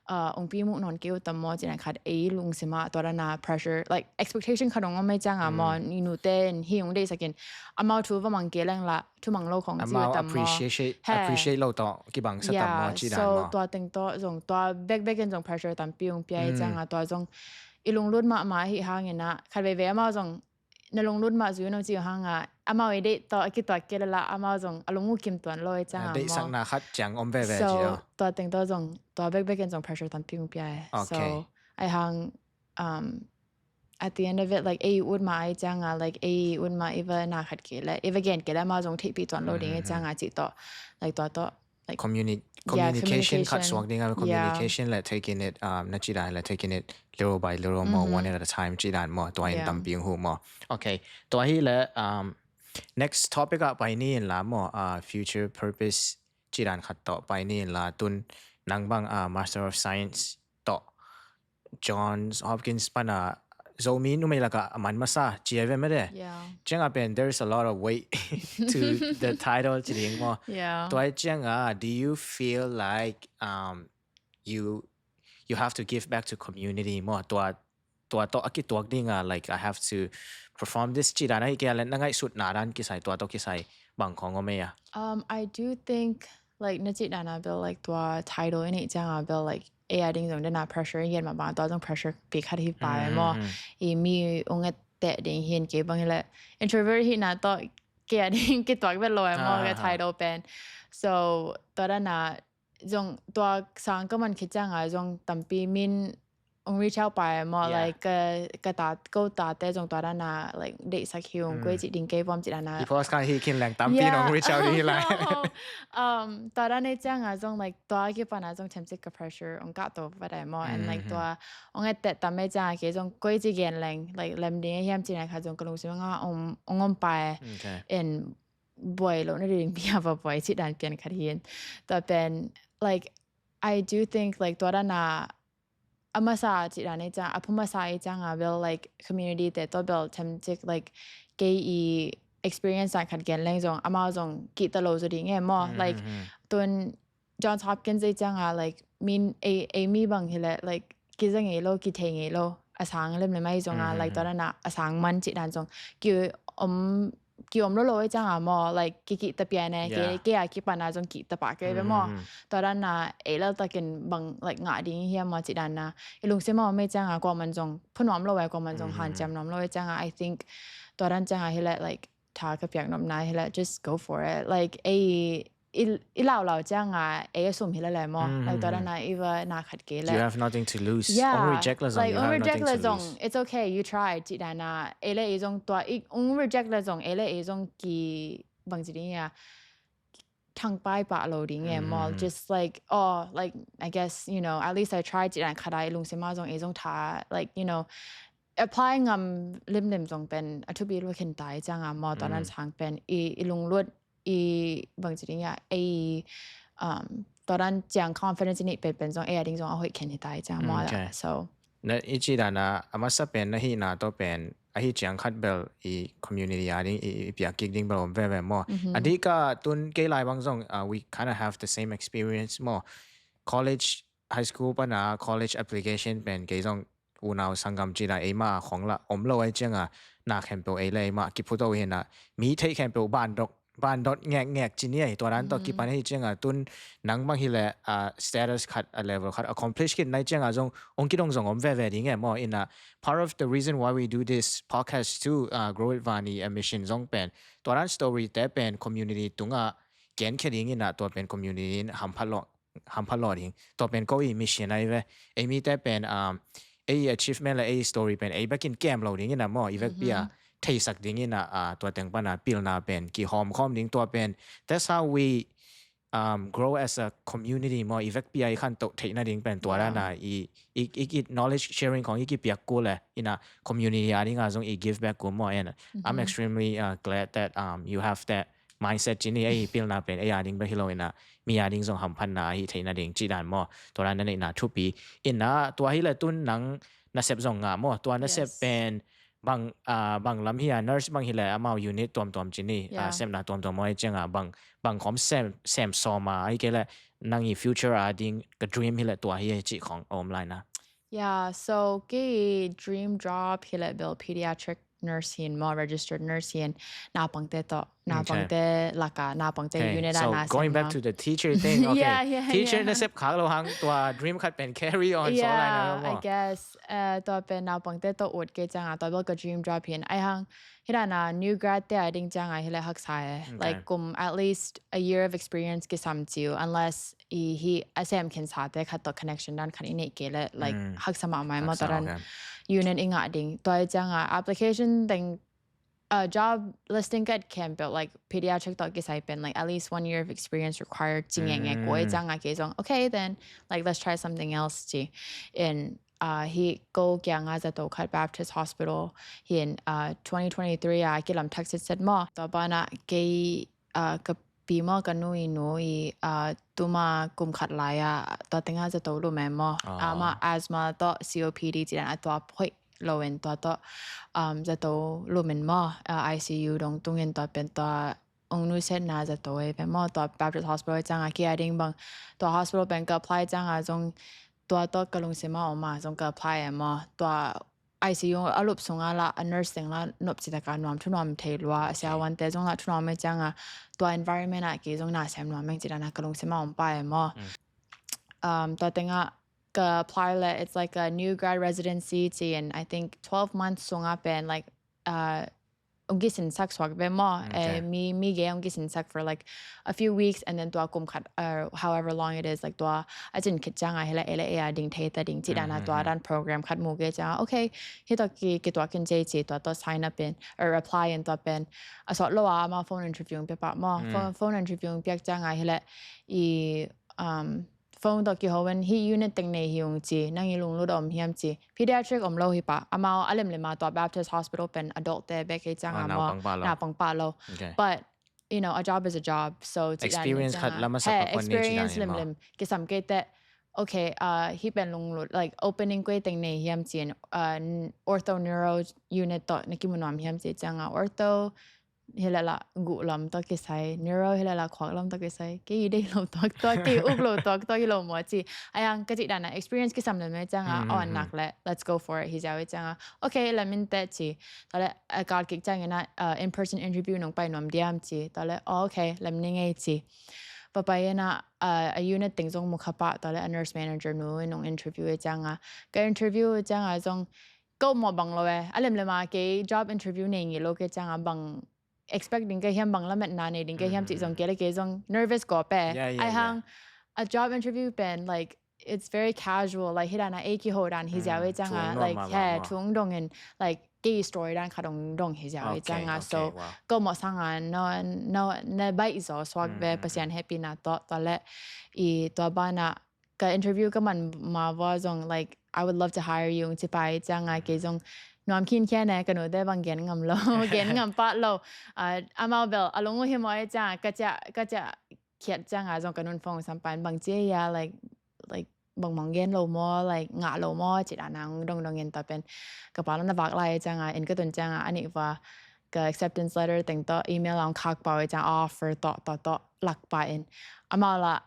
uh, ong pi muh nawn kei u tam maw, ci na khat ei lungsim a, tua dan a pressure, like, expectation khat ong om ei cianga maw, i nu te in hi ong deihsak in, amau thu va mang kei leng la, thu mang lo khong ci u tam maw. Appreciate lo tawh kibang sa tam maw, ci dan maw. So tua teng tawh zong, tua bekbek in zong pressure tampi ong pia ei cianga, tua zong i lunglut mahmah hi hang in a, khat veivei amau zong na lunglut mah zui no ci hang a, amau i deih tawh a kituak kei le la, amau zong a lung uh kim tuan lo ei cianga maw. Deihsakna khat ciang om veve ci lo. So tua teng tawh zong, tua bekbek in zong pressure tampi ong pia e. So ai hang, um, at the end of it, like, ei ut mah ei cianga, like, ei ut mah i va na khat kei le, i va gen kei le amau zong theihpih tuan lo ding ei cianga ci tawh, like, tua tawh, like, communication khat suak ding a, communication le taking it, um, na ci dan le taking it little by little maw, one at a time ci dan maw, tua in tampi ong huh maw. Okay, tua hi le, um, next topic ah pai ni in la maw, uh, future purpose ci dan khat tawh pai ni in la, tun nang bang, uh, Master of Science tawh Johns Hopkins pana Zomi numei laka a man masa ci a ve mede. Ciang a pen, there's a lot of weight to the title ci ding maw. Tua ciang a, do you feel like, um, you, you have to give back to community maw? Tua, tua tawh a kituak ding a, like, I have to perform this ci dan a hi kei a le, na ngaihsutna dan kisai, tua tawh kisai bang khong om ei a? Um, I do think, like, na ci dan a bel, like, tua title i neih ciang a bel, like, ei a ding zong dena pressure i gen mah bang, tua zong pressure pi khat hi pa e maw. I mi ong et teh ding hi in, kei bang hi le introvert hi na tawh kei a ding kituak vet lo e maw, ka title pen. So tua dan a zong tua sang ka man khit ciang a zong tampi min ong reach out pa e maw, like, ka, ka ta, ko ta te zong tua dan a, like, deihsak hi ung, koi ci ding kei bawm ci dan a. I post kha hi khin leng tampi nong reach out hi lai. Um, tua dan ei ciang a zong, like, tua kipan a zong themcik ka pressure ong kah to va dai maw, and, like, tua ong et teh tam ei ciang a kei zong koi ci gen leng, like, lem ding ei hiam ci na kha zong ka lungsim a nga ong, ong om pa e. And buai lo na ding bia va buai ci dan pian khat hi in. Tua pen, like, I do think, like, tua dan a a masa ci dan ei ciang, a phu masa ei ciang a bel, like, community te tawh bel themcik, like, kei i experience dan khat gen leng zong, amau zong kihta lo zaw ding e maw. Like, tun Johns Hopkins ei ciang a, like, min ei, ei mi bang hi le, like, kiza ngei lo, kithei ngei lo, a sang lemlem ahi zong a, like, tua dan a, a sang man ci dan zong ki om ki om lo lo ei ciang a maw, like, ki kihta pian e, kei a kipan a zong kihta pah kei ve maw. Tua dan a ei lal takin bang, like, ngah ding hiam maw ci dan a i lungsim a om ei ciang a, kua man zong phu nuam lo e, kua man zong hanciam nuam lo ei ciang a, I think tua dan ciang a hi le, like, tha ka piak nopna hi le, just go for it. Like, ei i, i laulau ciang a ei a sum hi le le maw. Like, tua dan a i va na khat kei le. You have nothing to lose. Yeah. Ong reject le zong, like, ong reject le zong, it's okay, you tried ci dan a. Ei le ei zong tua, ong reject le zong, ei le ei zong ki bang ci ding a, thang pai pah lo ding e maw. Just like, oh, like, I guess, you know, at least I tried ci dan khat a i lungsim a zong, ei zong tha, like, you know, apply ngam limlim zong pen a thupi lua khin ta i cianga maw, tua dan sang pen i, i lunglut i bang ci ding a, ei, um, tua dan ciang confidence i neih pen pen zong ei a ding zong a hoih khin hi ta i cianga maw. Okay. So na i ci dan a, a masa pen na hihna tawh pen ahi ciang khat bel i community a ding i, i piak kik ding bel om veve maw. A dik a tun kei lai bang zong, uh, we kind of have the same experience maw. College, high school pana college application pen kei zong unau sanggam cina eima khong la om lo ai cianga na khempeuh ei le eima kiphuto hina mi thei khempeuh bandok bandot ngek ngek cini ai tua dan tawh kipan hi cianga tun nang bang hi le, uh, status khat a level khat accomplish khin nai cianga zong ong kidong zong om veve ding e maw. Ina part of the reason why we do this podcast too, uh, Grow It Vani a mission zong pen tua dan story te pen community tunga gen khe ding ina tua pen community in hamphat lo hampha lawh ding. Tua pen ko i mission ai ve. Ei mite pen, um, ei achievement le ei story pen ei bekin kem lo ding ina maw i vekpi a theisak ding ina, uh, tua teng pana pilna pen kihawm khawm ding tua pen. That's how we, um, grow as a community maw i vekpi a i khantoh theihna ding pen tua dana i, i, i, i knowledge sharing khong i kipiak kul le ina community a dinga zong i give back kul maw. And I'm extremely, uh, glad that, um, you have that mindset cini ei pilna pen ei a ding bek hi lo ina mi a ding zong hamphatna ahi theihna ding ci dan maw. Tua dan na neihna thupi ina tua hi le tun nang nasep zong ngah maw. Tua nasep pen bang, ah, bang lam hi a nurse bang hi le amau unit tuamtuam cini, ah, sepna tuamtuam maw ei cianga bang, bang khom sem, sem sawma ahi kei le nang i future a ding ka dream hi le tua hi ci khong om lai na. Yeah, so kei dream job hi le bel pediatric nurse hin maw, registered nurse hin, naupangte tawh, naupangte laka, naupangte unit a na sem. Okay, so going back to the teacher thing, okay. Yeah, yeah, teacher na sep khak lo hang tua dream khat pen carry on so lai na maw. Yeah, I guess, uh, tua pen naupangte tawh ut kei cianga tua bel ka dream job hin. Ai hang hi dana new grad te a ding cianga hi le haksa e. Like kum at least a year of experience kisam ciu unless i hi a sem khin sate khat tawh connection dan khat i neih kei le, like, haksa mahmah maw tua dan unit i ngah ding. Tua i cianga application teng, uh, job listing kat khempeuh like pediatric tawh kisai pen like at least one year of experience required ci ngenge ko i cianga kei zong okay then like let's try something else ci. In, uh, hi ko kianga zato khat Baptist Hospital hin, uh, twenty twenty-three a kilam thak sitset maw. Tua bana kei, uh, ka pi maw ka nu i nu i, ah, tuma kum khat lai a tua tenga zato lumen maw. Ama asthma tawh C O P D ci dan a tua hoih lo in tua tawh, um, zato lumen maw. Ah, I C U dong tungin tua pen tua ong nusiatna zato ei pen maw tua Baptist Hospital cianga kia ding bang tua hospital pen ka apply cianga zong tua tawh ka lungsim a om a zong ka apply e maw. Tua I C U a lup sunga la a nurse teng la nop citaka nuam thunuam thei lua a siavuante zong la thunuam e cianga tua environment a kei zong na sem nuam meng citana ka lungsim a om pa e maw. Um, tua tenga ka apply le it's like a new grad residency ci and I think twelve months sunga pen like, uh, ong kisinsak suak ve maw. Eh, mi, mi ge ong kisinsak for like a few weeks and then tua kum khat, uh, however long it is, like tua a cin khit cianga hi le ei le ei a ding thei ta ding ci dana tua dan program khat mu ge cianga okay hi tua ki, ki tua kin jei ci tua tua sign up in or apply in tua pen a sawt lo a ama phone interview ong pia pa maw. Phone, phone interview ong piak cianga hi le i, um, phone tawh kiho in hi unit teng nei hi ung ci nang i lunglut a om hiam ci. Pediatric om lo hi pa amau a lemlem a tua Baptist Hospital pen adult te bek hi cianga maw. Naupang pa lo. But you know a job is a job so experience khat lam a sa pa kon ni ci dan experience lemlem kisam kei te. Okay, uh, hi pen lunglut like opening koi teng nei hiam ci in, uh, ortho neuro unit tawh na kimu nuam hiam ci cianga ortho hi le la guh lam tawh kisai, neuro hi le la khuak lam tawh kisai, kei i dei lo tuak tuak, kei i uk lo tuak tuak hi lo maw ci. Ai hang ka cih dana experience kisam le me cianga aw nak le let's go for it hi ziau i cianga okay le min te ci. Tua le a kal kik ciangina, uh, in person interview nong pai nuam diam ci. Tua le aw okay le min ngei ci. Papai ina, uh, a unit teng zong mu kha pa tua le a nurse manager nu nong interview i cianga ka interview i cianga zong ko maw bang lo e a lemlem a kei job interview nei ngi lo kei cianga bang expect ding ka hiam bang lametna nei ding ka hiam cih zong kei le kei zong nervous ko pe. Ai hang a job interview pen like it's very casual like hi dana ei kiho dan hi ziau i cianga like he thung dong in like kei story dan kha dong dong hi ziau i cianga so ko maw sanga no no na bai zo suak ve Pasian happy na to to le i tua bana ka interview ka man ma vua zong, like, "I would love to hire you," ci pai cianga kei zong nuam khin khian e, ka nute bang gen ngam lo, gen ngam pah lo. Ah, amau bel a lung uh hi maw e cianga ka ciah, ka ciah khiat cianga zong ka nun phone sam pan bang ci a, like, like, bang mong gen lo maw, like, ngah lo maw ci dana dong dong in ta pen ka pa lo na vak lai cianga in ka tun cianga a nih vua ka acceptance letter teng tawh email ang khak pau cianga offer tawh tawh tawh lak pa in amau la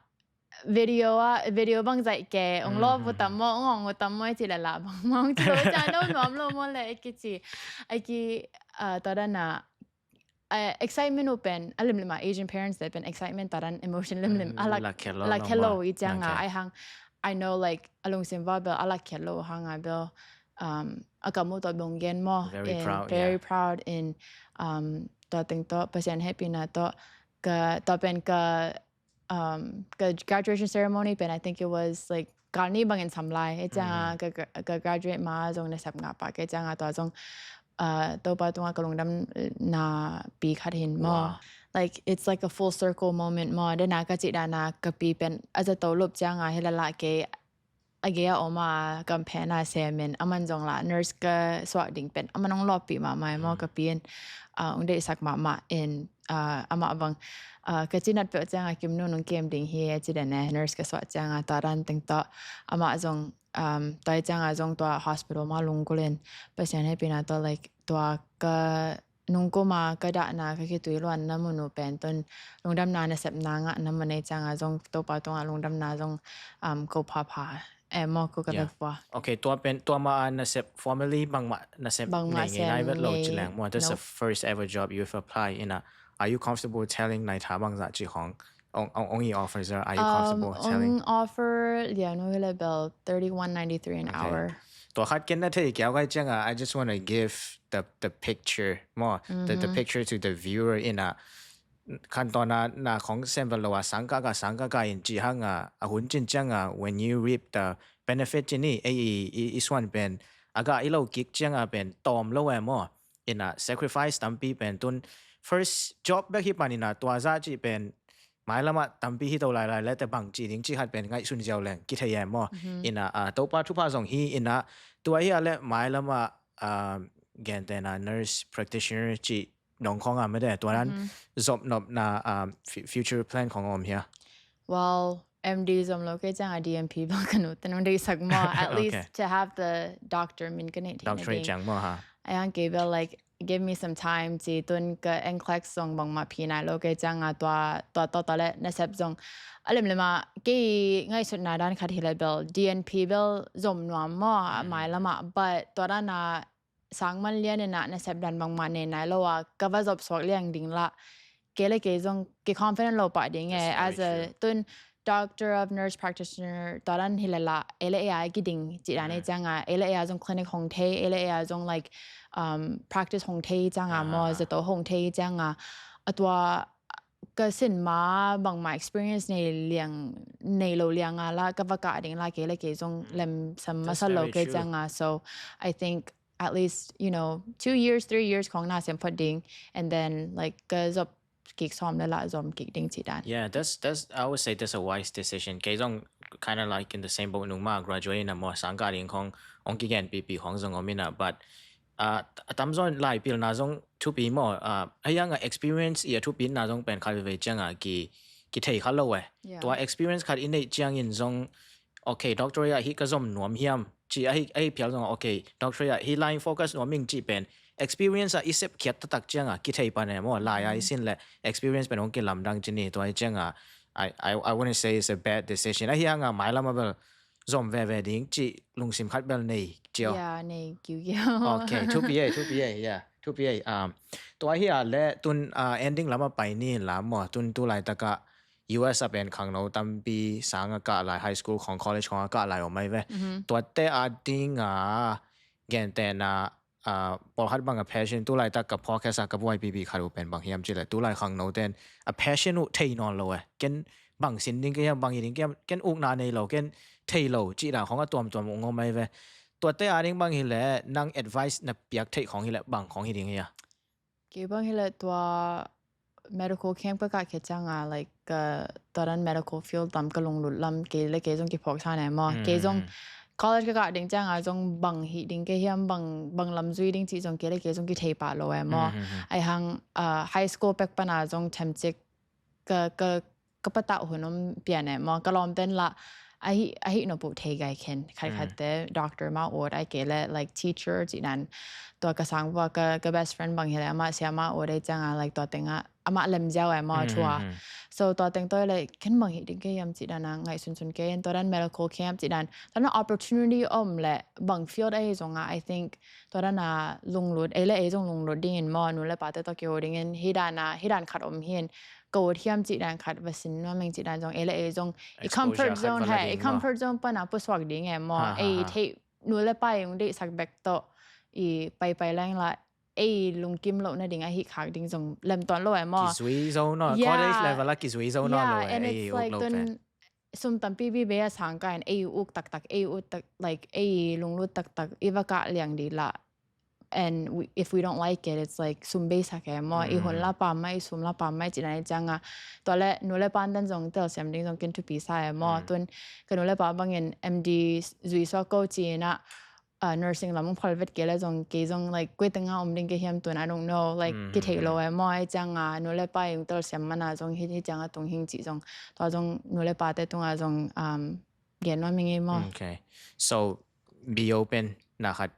video ah, video bang zaih ke, ong lo bu tam maw, ong ong bu tam maw ci le la bang mong ci lo cianga no nuam lo maw le ki ci. Ai ki, ah, ta dana, eh, excitement uh pen a limlim a Asian parents te pen excitement ta dan emotion limlim a lak, lak khel lo i cianga ai hang, I know, like, a lungsim va bel a lak khel lo hanga bel, um, a kamu tawh bong gen maw, very proud, very proud in, um, tua teng tawh Pasian hehpihna tawh ka, tua pen ka, um, ka graduation ceremony pen, I think it was, like, kal nih bangin sam lai e cianga ka, ka, ka graduate ma zong nasep ngah pah ke cianga tua zong, uh, Topa tunga ka lungdamna pi khat hin maw. Like, it's like a full circle moment maw. Dena ka ci dana ka pi pen a zato lup cianga hi la la ke a gei a om a kamphen a sem in a man zong la nurse ka suah ding pen a man ong lawppi mahmah e maw ka pi in, uh, ong deihsak mahmah in, uh, amah bang, uh, ka cinat peuh cianga kim nun ong kem ding hi a ci dana nurse ka suah cianga tua dan teng tawh amah zong, um, tua cianga zong tua hospital ma lungkul in Pasian hehpihna tawh, like, tua ka nungkuma ka dahna ka khitui luanna mun uh pen tun lungdamna nasepna ngahna mun ei cianga zong Topa tunga lungdamna zong, um, ko phapha e maw ko ka vekvua. Okay, tua pen, tua ma a nasep formally bangmah nasep bangmah nei ngei nai vet lo ci leng maw. That's the first ever job you've applied in a, are you comfortable telling nai tha bangzah ci khong? Ong, ong, ong i offer zah, are you comfortable telling? Ong offer lian uh hi le bel thirty-one ninety-three an hour. Tua khat ken na thei kiau kai cianga, I just want to give the, the picture maw, the, the picture to the viewer in a, kan tawna na khong sem vel lo a sang kaka, sang kaka in ci hanga, a hun cin cianga, when you reap the benefit ci ni, ei i, i, i suan pen a gah i lo kik cianga pen tawm lo e maw. In a sacrifice tampi pen tun first job bek hi pan in a tua zah ci pen mailamah tampi hi to lailai le te bang ci ding ci khat pen ngaihsun ziau leng kithei e maw. In a, ah, Topa thupha zong hi in a tua hi a le mailamah, ah, gentena nurse practitioner ci nong khong a mede tua dan zop nopna, ah, future plan khong om hia? Well, M D zom lo kei cianga D N P bang ka nute nong deihsak maw, at least to have the doctor min ka neih theihna ding. Ciang maw ha? Ai hang kei bel, like, give me some time ci tun ka NCLEX zong bangmah phi nai lo kei cianga tua, tua, tua, tua le nasep zong a limlim a kei ngaihsutna dan khat hi le bel D N P bel zom nuam maw a mailamah, but tua dana sang man lian in a nasep dan bangmah nei nai lo a ka va zop suak liang ding la kei le kei zong kei confident lo pah ding e. As a tun doctor of nurse practitioner tua dan hi le la ei le ei a kiding ci dan ei cianga ei le ei a zong clinic hong thei, ei le ei a zong, like, um, practice hong thei cianga maw, zato hong thei cianga a tua ka sin ma bangmah experience nei liang, nei lo lianga la ka va kah ding la kei le kei zong lem sam masa lo kei cianga. So I think at least, you know, two years, three years khong na sem phot ding, and then, like, ka zop kik sawm le la zom kik ding ci dan. Yeah, that's, that's, I would say that's a wise decision. Kei zong kind of, like, in the same boat nung ma graduate na maw sang kah ding khong ong kigen pipi khong zong om in a, but, ah, a tamzaw in laipilna zong thupi maw, ah, a hianga experience i a thupina zong pen khat veve cianga ki, ki thei kha lo e. Tua experience khat i neih ciangin zong okay, doctorate ah hi ka zom nuam hiam ci a hi, a hi phial zong okay, doctorate ah hi line focus nuam ing ci pen experience ah i sep khiat taktak cianga ki thei pan e maw, lai a i sin le experience pen hong kilamdang ci ni. Tua hi cianga I, I, I wouldn't say it's a bad decision. A hianga mailam a bel zom veve ding ci lungsim khat bel nei ciau. Yeah, nei kiu kiu. Okay, thupi e, thupi e, yeah, thupi e. Um, tua hi a le tun, uh, ending lama pai ni la maw, tun tu laitaka U S a pen khangno tampi sang a kah lai, high school khong, college khong a kah lai om ai ve. Tuate a dinga gentena, ah, pawlkhat banga passion, tulaitak ka podcast a ka buai pipi khat uh pen bang hiam cih leh tulai khangno ten a passion uh thei nawn lo e. Ken bang sin ding ka hiam, bang hi ding ka hiam, ken ukna nei lo, ken thei lo cih dan khong a tuamtuam ung om ai ve. Tuate a ding bang hi leh nang advice na piak theih khong hi leh bang khong hi ding hia? Kei bang hi leh tua medical camp ka kah khia cianga, like, ka tua dan medical field lam ka lunglut lam kei le kei zong kiphawk sa ne maw. Kei zong college ka kah ding ciang a zong bang hih ding ka hiam, bang, bang lam zui ding cih zong kei le kei zong kithei pah lo e maw. Ai hang, ah, high school pek pan a zong themcik ka, ka, ka patah hun om pian e maw. Ka lawmten lah a hih, a hih nop uh thei gai khen. Khatkhatte doctor mah ut ai kei le, like, teacher cih dan. Tua ka sang vua ka, ka best friend bang hi le amah siama ut ai ciang a, like, tua teng ah amah lem ziau e maw, thu a. So tua teng tua le ken bang hih ding ka hiam cih dan a ngaihsunsun kei in, tua dan medical camp cih dan. Tua dan opportunity om le bang field ahi zong a, I think tua dan a lunglut, ei le ei zong lunglut ding in maw, nu le pate tawh kiho ding in, hih dan a, hih dan khat om hi in, ka ut hiam cih dan khat va sin nuam ing cih dan zong, ei le ei zong i comfort zone, he, i comfort zone pan a pusuak ding e maw. Ei theih, nu le pa i ung deihsak bek tawh i paipai leng lah ei lungkim loh nading ahi khak ding zong lemtuan lo e maw. Kizui zo no, college level a kizui zo no lo e, and it's like, tun sum tampi bibe a sang ka in ei uk taktak, ei uk tak, like, ei lunglut taktak i va kah liang di lah. And we, if we don't like it, it's like sum beisak e maw. I hun la pam mai, i sum la pam mai cih dan i ciang a. Tua le nu le pa dan zong telsiam ding zong ken thupi sa e maw. Tun ka nu le pa bangin M D zui suak ko ci in a, uh, nursing lam ung phal vet kei le zong kei zong, like, koi teng a om ding ka hiam tun, I don't know, like, kithei lo e maw. Ai ciang a nu le pa i ung telsiam man a zong hih, hih ciang a tung hing cih zong. Tua zong nu le pate tung a zong, um, gen nuam ing e maw. Okay. So, be open na khat,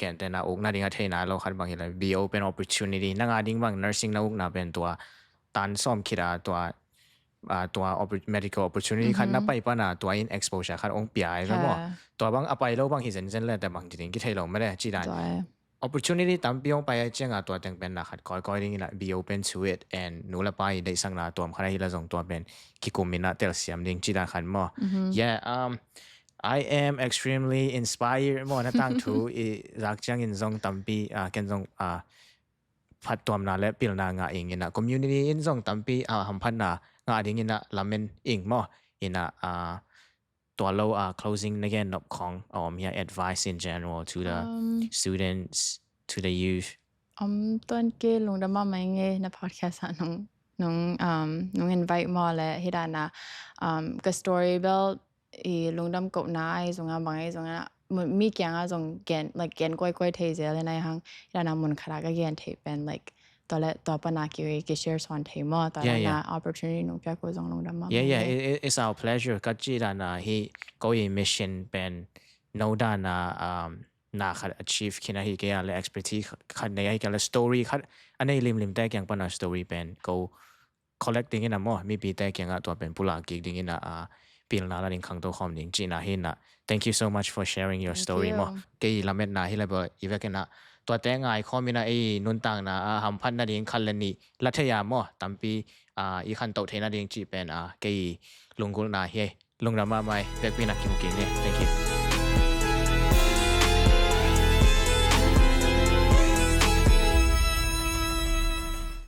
kente na uk nading a theina lo khat bang hi le, be open opportunity. Na nga ding bang nursing na uk na pen tua tan sawm khit a tua, ah, tua oppor-, medical opportunity khat na pai pan a tua in exposure khat ong pia ai maw. Tua bang a pai lo bang hi zenzen le te bang ti ding kithei lo mah le cih dan. Opportunity tampi ong pai ai ciang a tua teng pen na khat kawikawi ding in a, be open to it, and nu le pa i deihsakna tuam khat ahi la zong tua pen kikum in a telsiam ding cih dan khat maw. Yeah, um, I am extremely inspired maw, na tangthu i zak ciangin zong tampi, ah, ken zong, ah, phattuamna le pilna ngah ing in a, community in zong tampi, ah, hamphatna ngah ding in a lamen ing maw. In a, ah, tua lo, ah, closing na gen nop khong a om hia, advice in general to the students, to the youth. Um, tuan kei lungdam mahmah ing e, na podcast ah nong, nong, um, nong invite maw le hih dan a, um, ka story bel i lungdam kohna ahi zong a, bang ahi zong a, mi kiang a zong gen, like, gen kawikawi thei zel in ai hang, hih dan a mun khat a ka gen thei pen, like, tua le tua pan a ki, ki share sawn thei maw, tua dan a opportunity nong piak uh zong lungdam mahmah. Yeah, yeah, it, it's our pleasure. Ka cih dan a hih ko i mission pen no dan a, um, na khat achieve khin ahi kei a le, expertise khat nei ahi kei a le, story khat a nei limlim te kiang pan a story pen ko collect ding in a maw, mipi te kiang a tua pen pulak kik ding in a, ah, pilna la ding khangto khawm ding cihna hi in a. Thank you so much for sharing your story maw. Kei lametna hi le bel i vek in a, tua te ngai khawm in a, ei nuntakna a hamphatna ding khat le nih la thei a maw, tampi, ah, i khantoh theihna ding cih pen, ah, kei lunggulhna hi. Lungdam mahmah e, vekpi in a kimu kik ni. Thank you.